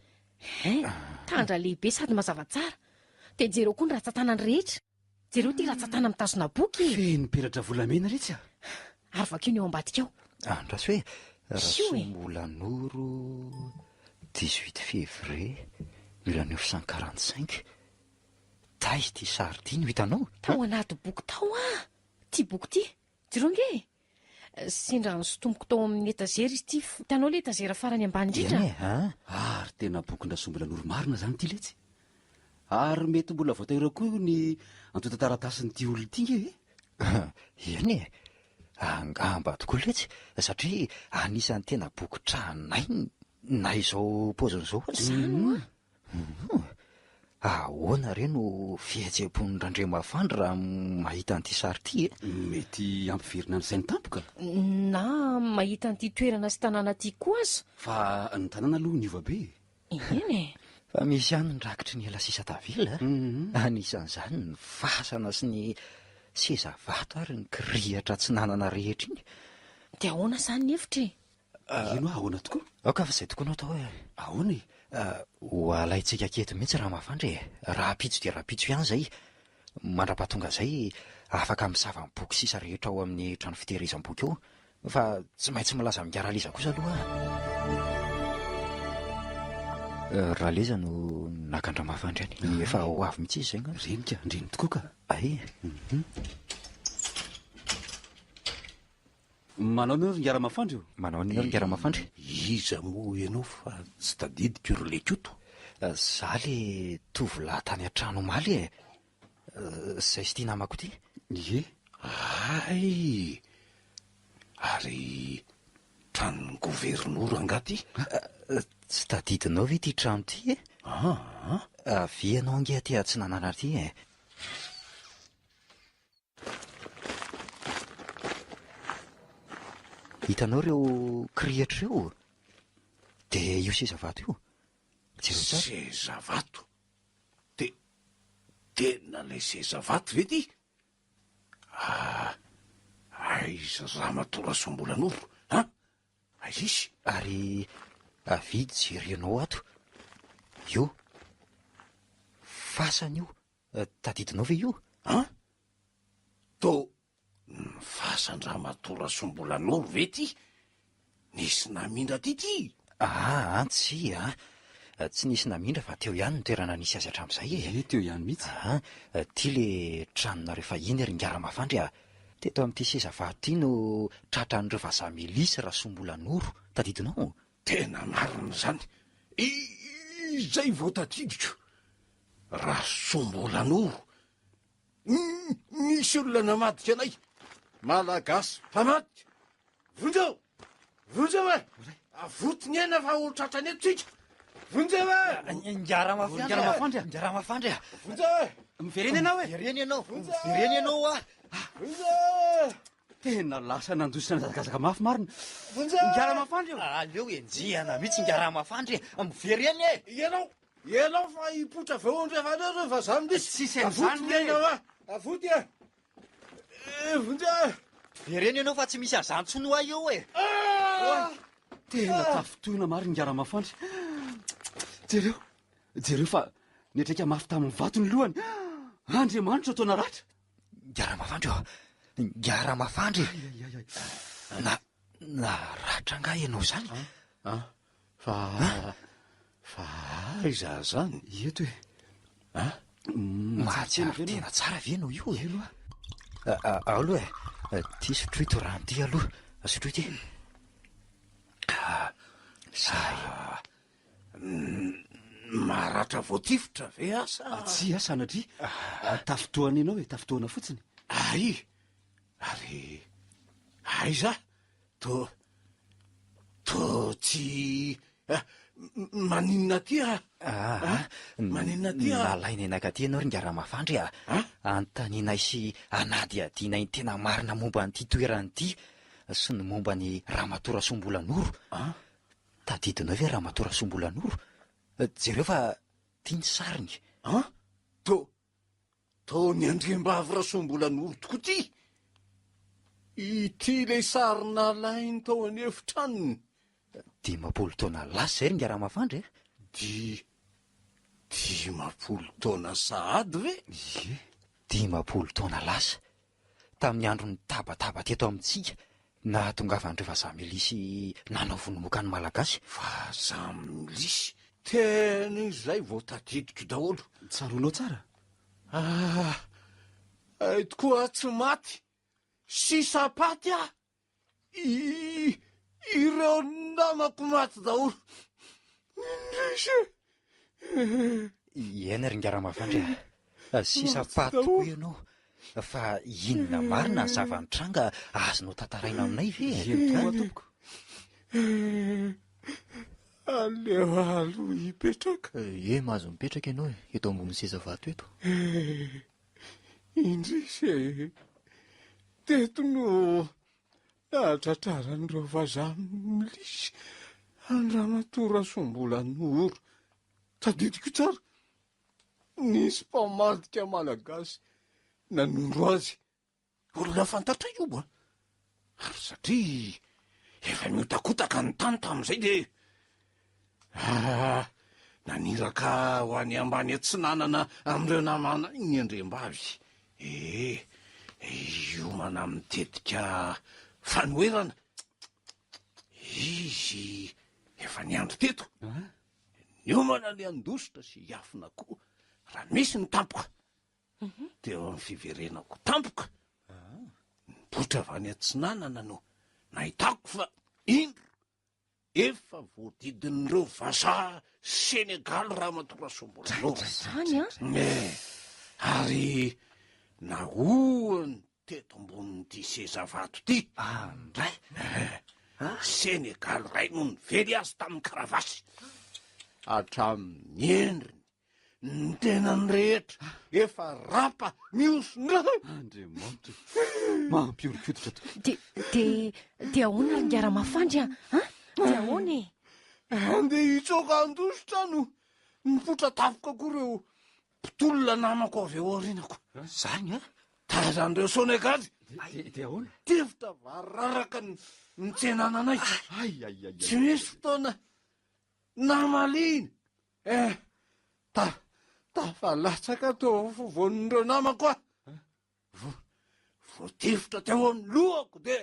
S1: Hein! Tandra lehibe sady mazava tsara. Dia jereo koa ny ratsan-tanany rehetra. Jereo ity ratsan-tana mitazona boky e!
S4: Feno peratra volamena retsy a!
S1: Ary vakio ny eo ambadika ao.
S2: Andraso hoe
S1: Io e!
S2: Rasoambolanoro 18 février 1945. Taiza ity sary ity no hitanao?
S1: Tao anaty boky tao ah! Ity boky ity. Jereo ange e! Sendra nosintomiko tao amin'ny etazera izy ity. Hitanao ilay etazera farany ambany indrindra?
S2: Eny e, an!
S4: Ary tena bokin-dRasombolanoro marina izany ity letsy. Ary mety mbola voatahiry ao koa ny antontan-taratasin'ity olona ity nge e!
S2: Eny e! Angamba tokoa letsy, satria anisan'ny tena boky tranainy na izao paoziny izao aza.
S1: Izany hoa!
S2: Humm! Ahoana re no fihetseham-pon'i Randriamafandry raha mahita an'ity sary ity e?
S4: Mety hampiverina ny sainy tampoka.
S1: Na mahita an'ity toerana sy tanàna ity koa aza.
S4: Fa ny tanàna aloha niova be e!
S1: Eny e!
S2: Fa misy ihany ny rakitry ny ela sisa tavela a! Anisan'izany ny fasana sy ny seza vato ary ny kirihitra atsinanana rehetra iny.
S1: Dia ahoana izany ny hevitra e?
S4: Ino ahoana tokoa?
S2: Aoka fa izay tokoa no atao e.
S4: Ahoana e?
S2: Ho alaintsika aketo mihitsy Ramafandry e. Rahampitso dia rahampitso ihany izay. Mandra-pahatonga izay, afaka misava ny boky sisa rehetra ao amin'ny trano fitehirizam-boky ao. Fa tsy maintsy milaza amin'i Raleza kosa aloha aho. Raleza no naka an-dRamafandry any. Efa ho avy mihitsy izy izay angamba.
S4: Reny ka, ndreny tokoa ka.
S2: Ay.
S4: Manao anao ry Ingaramafandry ô!
S2: Manao anao ry Ingaramafandry.
S6: Iza moa ianao fa tsy tadidiko ry Lekoto?
S2: Za le tovolahy tany an-trano omaly e! Zay sy ity namako ity.
S4: Ie.
S6: Hay! Ary tranon'ny governora angaha ity?
S2: Tsy tadidinao ve ity trano ity e?
S6: Aa!
S2: Avia ianao ange aty atsinanana aty e! Hitanao ireo kirihitra ireo? Dia io seza vato io. Jereo tsara.
S6: Seza vato? Te, tena ilay seza vato ve ity? Ah, aiza Ramatoa Rasoambolanoro an? Aiza izy?
S2: Ary avia jerenao ato. Io. Fasana io. Tadidinao ve io?
S6: An? Tô ny fasan-dRamatoa Rasoambolanoro ve ity? Nisy namindra aty ity?
S2: Aa tsia a! Tsy nisy namindra fa teo ihany ny toerana nisy azy hatramin'izay e!
S4: Ie, teo ihany mihitsy.
S2: Aa, ity le tranonareo fahiny ry Ingahy Ramafandry a! Teto amin'ity seza vato ity no tratran'ireo vazaha milisy Rasoambolanoro, tadidinao?
S6: Tena marina izany! Izay vao tadidiko! Rasoambolanoro! Nisy olona namadika anay. Malagasy mpamadika. Vonjeo! Vonjeo e! Avoty ny aina fa ho tratrany eto tsika. Vonjeo e!
S2: Ingaramafandry a! Ingaramafandry a!
S6: Vonjeo e!
S4: Miverena ianao e!
S2: Miverena ianao! Miverena ianao a!
S6: Vonjeo e!
S4: Tena lasa nandositra nihazakazaka mafy marina.
S6: Vonjeo e!
S4: Ingaramafandry ô!
S2: Aleo enjehana mihitsy Ingaramafandry e! Miverena e!
S6: Ianao! Ianao fa hipoitra avy eo andrefana eo ireo vazaha milisy.
S4: Tsisy an'izany
S6: Avoty ny aina hoa. Avoty e. Eh, vonjy e.
S2: Vereno ianao fa tsy misy an'izany intsony hoa eo e.
S6: Ah!
S4: Tena tafintohina marina ingahy Ramafandry. Jereo, jereo fa niatraika mafy tamin'ny vato ny lohany. Andriamanitra toa naratra.
S2: Ingahy Ramafandry ô. Ingahy Ramafandry. Na, naratra angaha ianao izany?
S6: Ah, Fa fa aiza zany?
S4: Eto e.
S6: A?
S2: Mahatsiaro tena tsara ve ianao io e? Ao aloha e. Ty sotroy ito rano ity aloha. Sotroy ity.
S6: Zay. Maratra voatifitra ve asa?
S4: Tsia sanatria. Tafintohana ianao e, tafintohana fotsiny.
S6: Ay! Ary aiza? Tô tô tsy maninona aty ah?
S2: Aa,
S6: Maninona aty ah?
S2: Nalainay nakaty ianao ry Ingahy Ramafandry a! Anontanianay sy anadihadianay ny tena marina momba an'ity toerana ity sy ny momba an'i Ramatoa Rasoambolanoro. Tadidinao ve Ramatoa Rasoambolanoro? Jereo fa ity ny sariny.
S6: An? Tô Toa ny andriambavy Rasoambolanoro tokoa ity! Ity ilay sary nalainy tao an'efitranony.
S2: 50 taona lasa izay ry Ingahy Ramafandry a!
S6: Di, 50 taona sahady ve?
S2: Ie, 50 taona lasa. Tamin'ny andro nitabataba teto amintsika nahatongavan'ireo vazaha milisy nanao vonomoka ny Malagasy.
S6: Vazaha milisy? Tena izay vao tadidiko daholo.
S4: Tsaroanao tsara?
S6: Ah, hay tokoa aho tsy maty. Sisa-paty aho. I, ireo namako maty daholo. Indrisy e!
S2: Eny ry Ingahy Ramafandry a! Sisa paty tokoa ianao. Fa inona marina ny zava-nitranga azonao tantaraina aminay ve e?
S4: Eny tokoa tompoko.
S6: Aleo aloha hipetraka.
S5: Ie, mahazo mipetraka ianao e, eto ambony seza vato eto.
S6: Indrisy e! Teto no nahatratraran'ireo vazaha milisy an-dRamatoa Rasoambolanoro. Tadidiko tsara, nisy mpamadika malagasy nanondro azy. Olona fantatray io an! Ary satria efa nihotakotaka ny tany tamin'izay dia ah, naniraka ho any ambany atsinanana amin'ireo namana ny andriambavy. Eh, hiomana amin'ny tetika fanoherana. Izy efa niandry teto. Niomana ny handositra sy hiafina koa raha misy ny tampoka. Teo amin'ny fiverenako tampoka, nipoitra avy any atsinanana no nahitako fa indro efa voadidin'ireo vazaha Senegaly Ramatoa Rasoambolanoro.
S1: Izany an?
S6: Eh, ary nahoany teto ambonin'ity seza vato ity.
S2: Andray!
S6: Eh, Senegaly iray no nively azy tamin'ny karavasy. Hatramin'ny endriny Ny tenany rehetra efa rapa mihoson-drà.
S4: Andriamanitra o! Mampihoron-koditra tokoa.
S1: Dia, dia, dia ahoana ry Ingahy Ramafandry a? An? Dia ahoana e?
S6: Andeha hitsoaka handositra no nipoitra tampoka koa ireo mpitolona namako avy eo aorianako.
S2: Zany an?
S6: Tazan'ireo Sonegaly.
S4: Dia ahoana?
S6: Tifitra variraraka ny nitsenana anay.
S4: Ay, ay, ay,
S6: Tsy misy fotoana namaliana. Eh, ta, tafalatsaka teo afovoan'ireo namako aho. Vo, voatifitra teo amin'ny lohako dia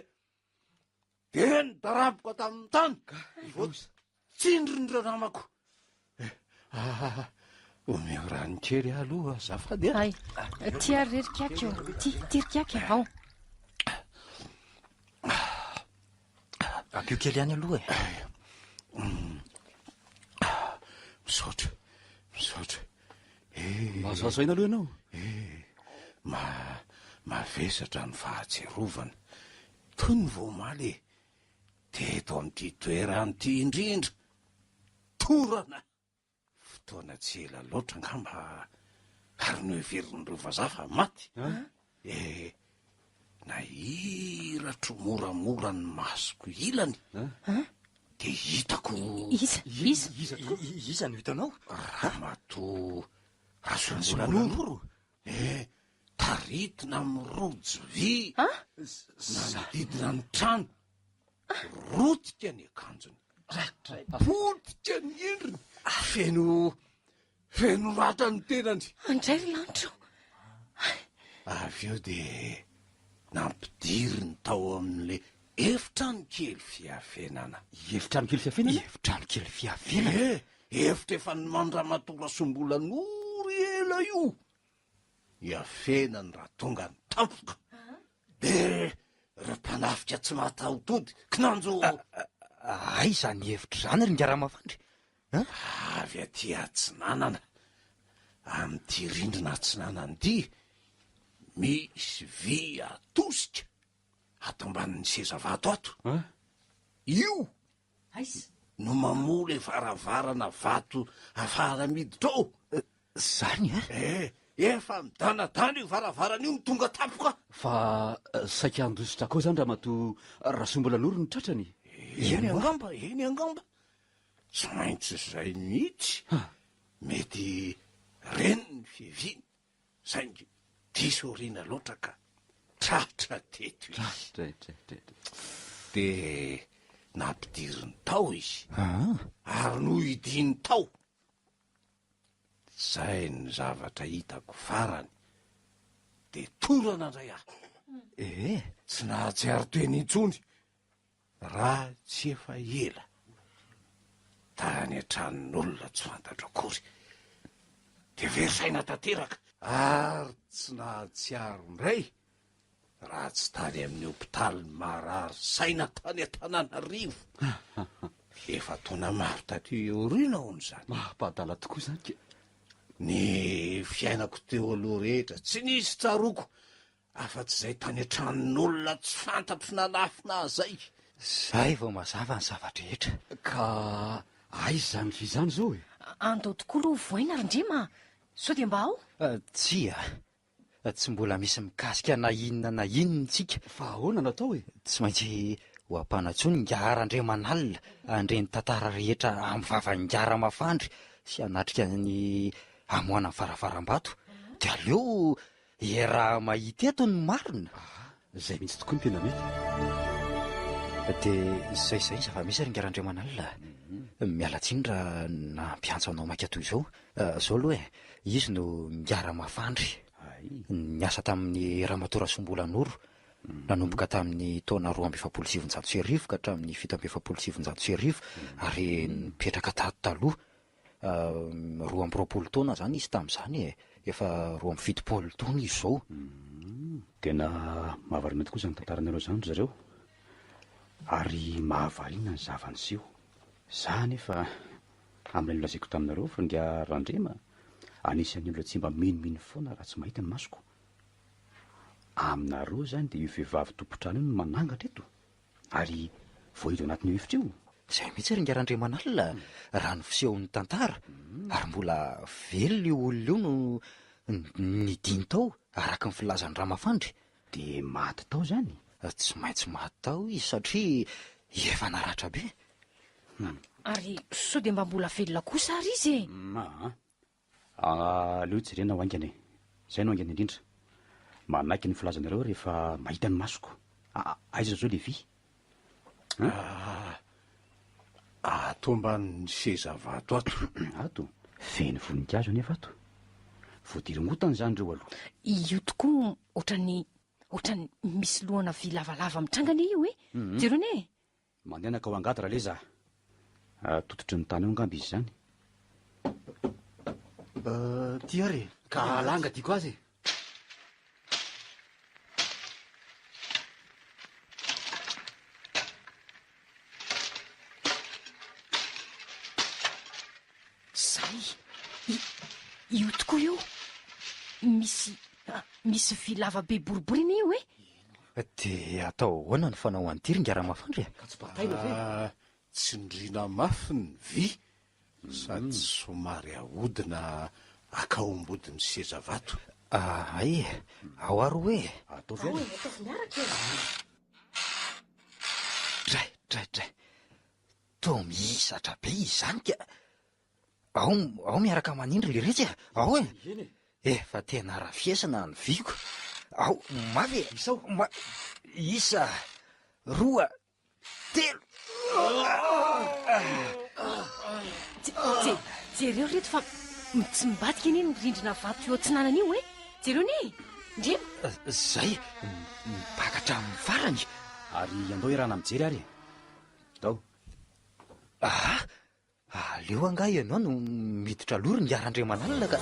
S6: dia nidaraboka tamin'ny tany. Voatsindrin'ireo namako. Eh, ah, omeo rano kely aho aloha azafady a.
S1: Hay, ty ary re ry Kiaky ô. Ty, ty ry Kiaky a, ao.
S2: Ampio kely ihany aloha e.
S6: Misaotra, misaotra. Eh.
S4: Mahazoazo aina aloha ianao.
S6: Eh, ma, mavesatra ny fahatsiarovana. Toy ny vao omaly e. Teto amin'ity toerana ity indrindra. Torana. Fotoana tsy ela loatra angamba ary noheverin'ireo vazaha fa maty. Eh, nahiratro moramora ny masoko ilany. Dia hitako.
S1: Iza? Iza?
S2: Iza tokoa? Iza no hitanao?
S6: Ramatoa Rasolombolanoro. Eh, taritina amin'ny rojo vy nanodidina ny trano. Rotika ny akanjony. Potika ny endriny. Feno feno ratra ny tenany.
S1: Andray ry lanitra o.
S6: Avy eo dia nampidiriny tao amin'ilay efitrano kely fiafenana.
S4: Efitrano kely fiafenana?
S2: Efitrano kely fiafenana?
S6: Eh, efitra efa noman-dRamatoa Rasombolanoro ela io. Iafenany raha tonga ny tampoka. Dia ireo mpanafika tsy mahataho-tody, kinanjo.
S2: Aiza ny hevitra izany ry Ingaramafandry?
S6: Avy aty atsinanana, amin'ity rindrina atsinanana ity, misy vy atosika ato ambanin'ny seza vato ato. Io no mamoha ilay varavarana vato afahana miditra ao.
S2: Zany a?
S6: Eh, efa midanadana io varavarana io no tonga tampoka.
S4: Fa saika handositra koa izany Ramatoa Rasombolanoro no tratrany?
S6: Eny angamba, eny angamba. Tsy maintsy izay mihitsy. Mety reny ny fiaviany, saingy diso aoriana loatra ka tratra teto izy. Dia nampidiriny tao izy, ary nohidiany tao. Izay ny zavatra hitako farany, dia torana indray aho.
S2: Ee.
S6: Tsy nahatsiaro tena intsony. Raha tsy efa ela, tany an-tranon'olona tsy fantatro akory, dia very saina tanteraka. Ary tsy nahatsiaro indray raha tsy tany amin'ny hopitalin'ny marary saina tany Antananarivo. Efa taona maro taty aoriana hono izany.
S4: Maha-mpadala tokoa izany ka.
S6: Ny fiainako teo aloha rehetra tsy nisy tsaroako Afa-tsy izay tany an-tranon'olona tsy fantatro nanafina ahy izay.
S2: Izay vao mazava ny zava-drehetra.
S4: Ka aiza izany vy izany izao e?
S1: Andao tokoa aloha vohaina ry Ndrema a! Sao dia mba ao?
S2: Tsia, tsy mbola misy mikasika na inona na inona isika.
S4: Fa ahoana no atao e?
S2: Tsy maintsy ho ampanantsoiny Ingahy Randriamanalina handre ny tantara rehetra amin'ny vavan'Ingahy Ramafandry sy hanatrika ny hamoahana ny varavaram-bato. Dia aleo Iaraha-mahita eto ny marina.
S4: Aha, zay mihitsy tokoa no tena mety.
S2: Dia izay izay ny zava-misy ry Ingahy Randriamanalina a. Miala tsiny raha nampiantso anao maika toy izao. Izao aloha e, izy no Ingahy Ramafandry. Niasa tamin'ny Ramatoa Rasoambolanoro nanomboka tamin'ny taona 1942 ka hatramin'ny 1947 ary nipetraka tato taloha. 22 taona izany izy tamin'izany e, efa 72 taona izy izao.
S4: Tena mahavariana tokoa izany tantaranareo izany ry zareo, ary mahavariana ny zava-niseho. Za anefa, amin'ilay nolazaiko taminareo fa ingahy Randrema, anisan'ny olona tsy mba minomino foana raha tsy mahita ny masoko. Aminareo izany dia io vehivavy tompon-trano io no manangatra eto? Ary voahidy ao anatin'io efitra io?
S2: Izay mihitsy ry Ingahy Randriamanalina raha ny fisehon'ny tantara, ary mbola velona io olona io no nidiny tao araka ny filazan'i Ramafandry.
S4: Dia maty tao izany?
S2: Tsy maintsy maty tao izy satria efa naratra be.
S1: Ary sao dia mba mbola velona kosa ary izy e?
S4: Aa. Aleo jerena ho haingana e! Izay no haingana indrindra. Manaiky ny filazanareo rehefa mahita ny masoko. Aiza izao le vy?
S6: Ah, ato ambanin'ny seza vato ato.
S4: Ato? Feno voninkazo anefa ato. Voadirongotana izany ireo aloha.
S1: Io tokoa ohatran'ny ohatran'ny misy lohana vy lavalava mitranga anie io e. Jereo anie e.
S4: Mandehana ka ho angady Raleza a. Tototry ny tany eo angamba izy izany.
S5: Ty ary e.
S3: Ka alanga tiako azy e.
S1: Zay! Io tokoa io! Misy misy vy lava be boribory anie io e!
S2: Dia atao ahoana ny fanao an'ity ry Ingahy Ramafandry e?
S3: Ka tsy bataina ve?
S6: Tsindriana mafy ny vy sady somary ahodina akao ambodin'ny seza vato.
S2: Hay e! Ao ary hoe e!
S4: Ataovy ary e!
S1: Ataovy miaraka e!
S2: Dray, dray, dray! Toa mihisatra be izy izany ka! Ao, ao miaraka manindry le retsy e! Ao e!
S3: Eny e!
S2: Efa tena rafesina ny viko! Ao, mafy e!
S3: Isao!
S2: Ma, isa, roa, telo!
S1: Je, jereo ry reto fa mitsimbadika anie ny rindrina vato eo atsinanana io e! Jereo anie e! Ndrema!
S2: Zay, mipaka hatramin'ny farany!
S4: Ary andao iarahana mijery ary e! Ndao.
S2: Aha! Aleo angaha ianao no miditra aloha ry Ingahy Randriamanalina ka.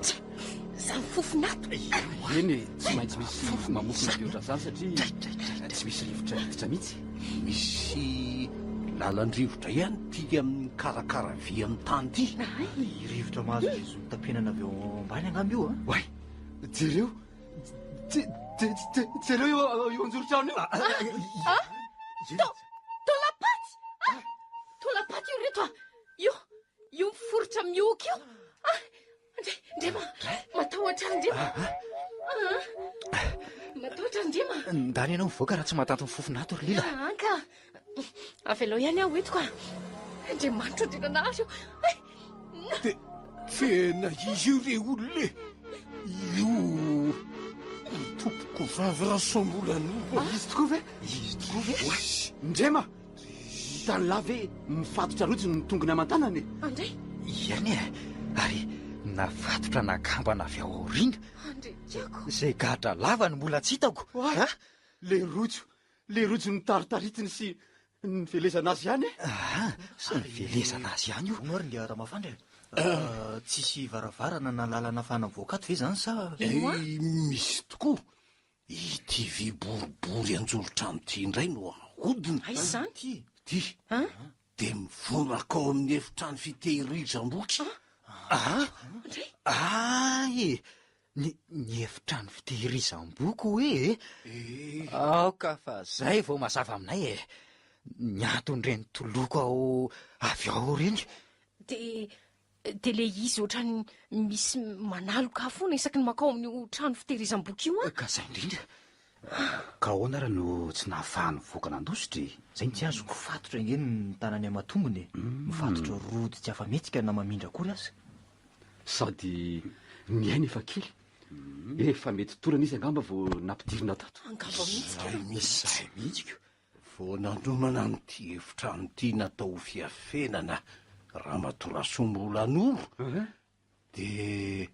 S1: Tsa! Zany fofona ato!
S3: Eny e, tsy maintsy misy mamofona be ohatran'izany satria tsy misy rivotra hiditra mihitsy.
S6: Misy lalan-drivotra ihany ity amin'ny karakara vy amin'ny tany ity.
S5: Ny rivotra mahazo izay zo tapenana avy ao ambany angamba io an!
S3: Oay! Jereo! Jereo io io anjoron-trano io!
S1: Ah! Taolam-paty! Ah! Taolam-paty io reto ah! Io, io miforitra mihoaka io! Ah! Ndre, Ndrema! Matahotra ahy Ndrema! Ah! Matahotra ahy Ndrema!
S2: Ndany ianao mivoaka raha tsy mahatanty ny fofona ato ry Lila.
S1: Ah, ka! Avelao ihany aho eto ka! Andriamanitra Andriananahary o! Ay!
S6: Te, tena izy io re olona e! Io tompoko vavy Rasoambolanoro.
S3: Izy tokoa ve?
S2: Izy tokoa ve?
S3: Oay! Ndrema! Hitan'lah ve mifatotra rojo ny tongony aman-tanany e?
S1: Andray!
S2: Eny e! Ary nafatotra nakambana avy ao aoriana.
S1: Andry tiako!
S2: Izay gadra lava no mbola tsy hitako.
S3: Oay!
S2: A!
S3: Le rojo, le rojo notaritaritiny sy nivelezana azy ihany e!
S2: Aa! Sy nivelezana azy ihany io.
S5: Hono ary ingahy Ramafandry e! Tsisy varavarana na lalana ahafahana mivoaka ato ve izany sa?
S6: Eh, misy tokoa. Ity vy boribory anjoron-trano ity indray no ahodina.
S1: Aiza izany?
S6: Ity. Dia mivoaka ao amin'ny efitrano fitehirizam-boky.
S2: Aa! Ay e! Ny, ny efitrano fitehirizam-boky hoe e? Aoka fa zay vao mazava aminay e! Ny anton'ireny toloko ao avy ao ireny.
S1: Dia, dia le izy ohatran'ny misy manaloka ahy foana isaky ny mankao amin'io trano fitehirizam-boky io an!
S2: Ka zay indrindra.
S4: Ka ahoana ary no tsy nahafahany nivoaka nandositra e? Zay no tsy azoko.
S5: Mifatotra ange ny tanany aman-tongony e! Mifatotra rojo tsy afa-mihetsika na mamindra akory aza.
S3: Sady ny ainy efa kely. Efa mety torana izy angamba vao nampidirina tato.
S1: Angamba mihitsy ka.
S6: Izay mihitsy.
S2: Izay mihitsy ko.
S6: Vao nanomana an'ity efitrano ity natao ho fiafenana Ramatoa Rasoambolanoro dia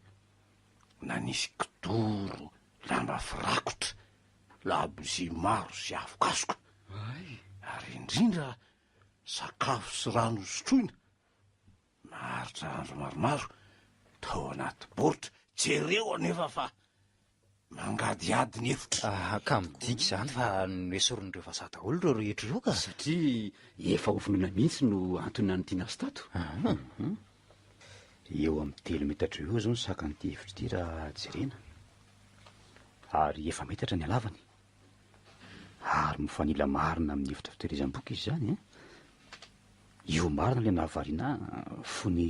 S6: nanisy kidoro, lamba firakotra, labozia maro sy afokasoka. Ary indrindra sakafo sy rano hosotroina. Naharitra andro maromaro tao anaty baoritra. Jereo anefa fa mangadihady ny efitra.
S2: Ah, ka midika izany fa noesorin'ireo vazaha daholo ireo rehetra ireo ka.
S4: Satria efa hovonoina mihitsy no antony nanidina azy tato.
S2: Ah.
S4: Eo amin'ny telo metatra eo izao ny sakan'ity efitra ity raha jerena. Ary efa-metatra ny halavany. Ary mifanila marina amin'ny efitra fitehirizam-boky izy izany an! Io marina ilay nahavariana ahy fony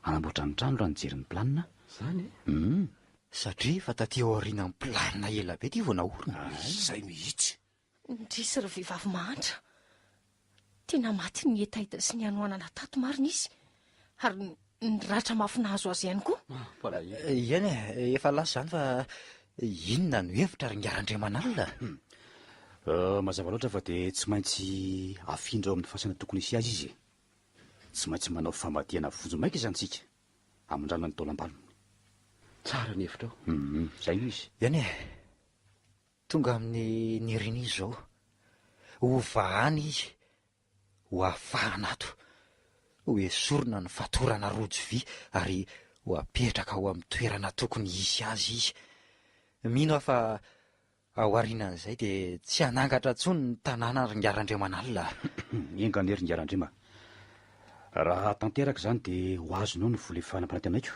S4: hanamboatra ny trano raha nijery ny planina aho.
S3: Izany e?
S4: Hum.
S2: Satria efa taty aorianan'ny planina ela be ity vao naorina.
S6: Izay mihitsy.
S1: Indrisy ry vehivavy mahantra. Tena maty ny hetaheta sy ny hanoanana tato marina izy. Ary. Ny ratra mafy nahazo azy ihany koa.
S2: Eny e, efa lasa izany fa inona no hevitra ry Ingahy Randriamanalina?
S4: Mazava loatra fa dia tsy maintsy afindra ao amin'ny fasana tokony hisy azy izy e. Tsy maintsy manao famadihana vonjimaika izany isika, hamindrana ny taolam-balony.
S3: Tsara ny hevitrao.
S4: Hum, izay no izy.
S2: Eny e, tonga amin'ny niriny izy izao. Hovahana izy Ho afahana ato, ho esorina ny fatorana rojo vy ary ho apetraka ao amin'ny toerana tokony hisy azy izy. Mino aho fa aorianan'izay dia tsy hanangatra intsony ny tanàna ry Ingahy-Randriamanalina a!
S4: Enga anie ry Ingahy-Randriama. Raha tanteraka izany dia ho azonao ny vola efa nampanantenaiko.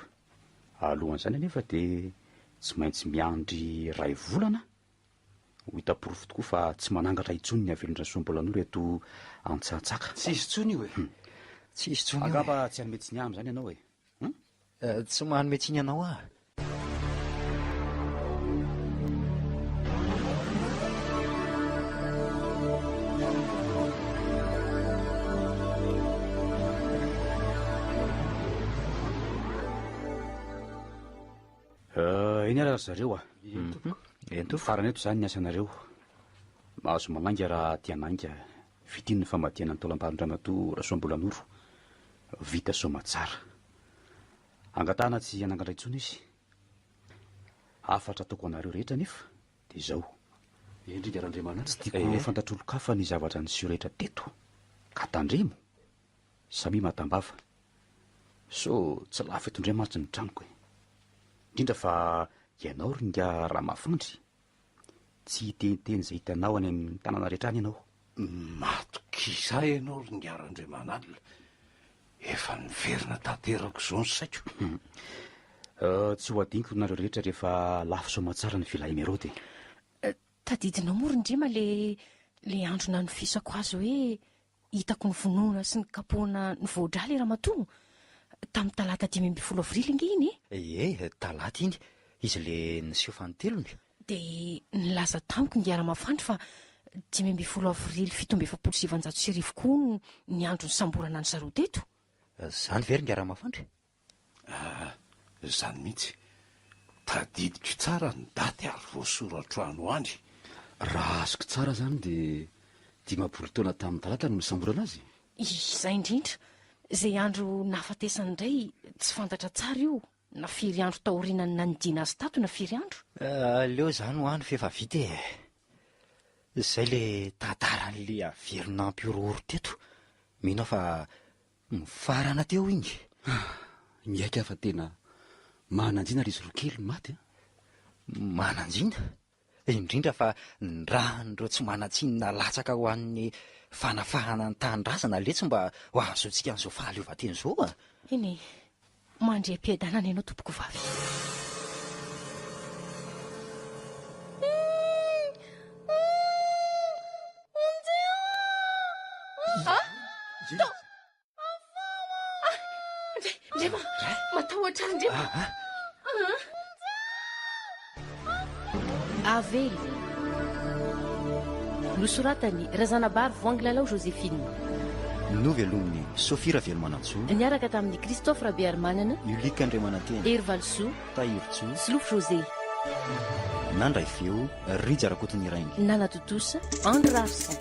S4: Alohan'izany anefa dia tsy maintsy miandry iray volana Ho hita porofo tokoa fa tsy manangatra intsony ny havelon-dRasoambolanoro eto Antsahatsaka.
S3: Tsy hisy intsony io e!
S2: Tsy hisy intsony io e!
S4: Angamba tsy hanome tsiny ahy amin'izany ianao e! Hum?
S2: Tsy manome tsiny anao aho.
S4: Eny ary ry zareo a!
S2: Eny tompoko. Eny tompoko.
S4: Farany eto izany ny asanareo. Mahazo manainga raha te hanainga. Vita iny ny famadihana ny taolam-baron-dRamatoa Rasoambolanoro. Vita soamatsara. Angatahana tsy hanangatra intsony izy. Hafatra ataoko anareo rehetra anefa dia izao.
S3: Endrika Randriamanana.
S4: Tsy tiako ho fantatr'olon-kafa ny zavatra niseho rehetra teto. Ka tandremo. Samia mahatambava. Sao tsy lafo eto indray mantsy ny tranoko e. Indrindra fa ianao ry ingahy Ramafandry. Tsy hiteniteny izay hitanao any amin'ny tanàna rehetra any ianao.
S6: Matokisa ahy ianao ry ingahy Randriamanalina. Efa niverina tanteraka izao ny saiko.
S4: Tsy ho adinoko nareo rehetra rehefa lafo soamatsara ny villa Emeraude
S1: e. Tadidinao moa ry Ndrima le le andro nanofisako azy hoe Hitako ny vonoana sy ny kapohana nivoa-drà ilay ramatoa, tamin'ny talata 15 avrily ange iny e!
S2: Ie, talata iny, izy le niseho fanintelony.
S1: Dia nilaza tamiko ingahy Ramafandry fa 15 avrily 1947 koa hono ny andro nisamborana an-dry zareo teto.
S2: Izany ve ry ingahy Ramafandry?
S6: Ah, izany mihitsy. Tadidiko tsara ny daty ary voasoratro any ho any.
S3: Raha azoko tsara izany dia 50 taona tamin'ny talata no nisamborana azy?
S1: Izay indrindra. Izay andro nahafatesany indray tsy fantatra tsara io, na firy andro taorianan'ny nanidiana azy tato na firy andro.
S2: Aleo izany ho any f'efa vita e. Izay le tantaran'le averina nampihorohoro teto. Mino aho fa Mifarana teo iny.
S3: Miaiky aho fa tena manan-jina ry izy roa kely maty a!
S2: Manan-jina? Indrindra fa ny ràn'ireo tsy manan-tsiny nalatsaka ho an'ny fanafahana ny tanindrazana letsy mba ho ahazoantsika an'izao fahaleovantena izao a!
S1: Eny e! Mandria am-piadanana ianao tompokovavy. Ndrema, matahotra ahy Ndrema.
S7: Avelo. Nosoratan'i Razanabary Voangilalao Joséphine.
S2: Novelomin'i Sophie Ravelomanantsoa.
S7: Niaraka tamin'i Christophe Rabearimanana.
S2: Ulick Andriamanantena.
S7: Hery Valisoa.
S2: Tahiry
S7: Solofo José.
S2: Nandray feo, Rija Rakotonirainy.
S7: Nanatontosa, Andry Raharison.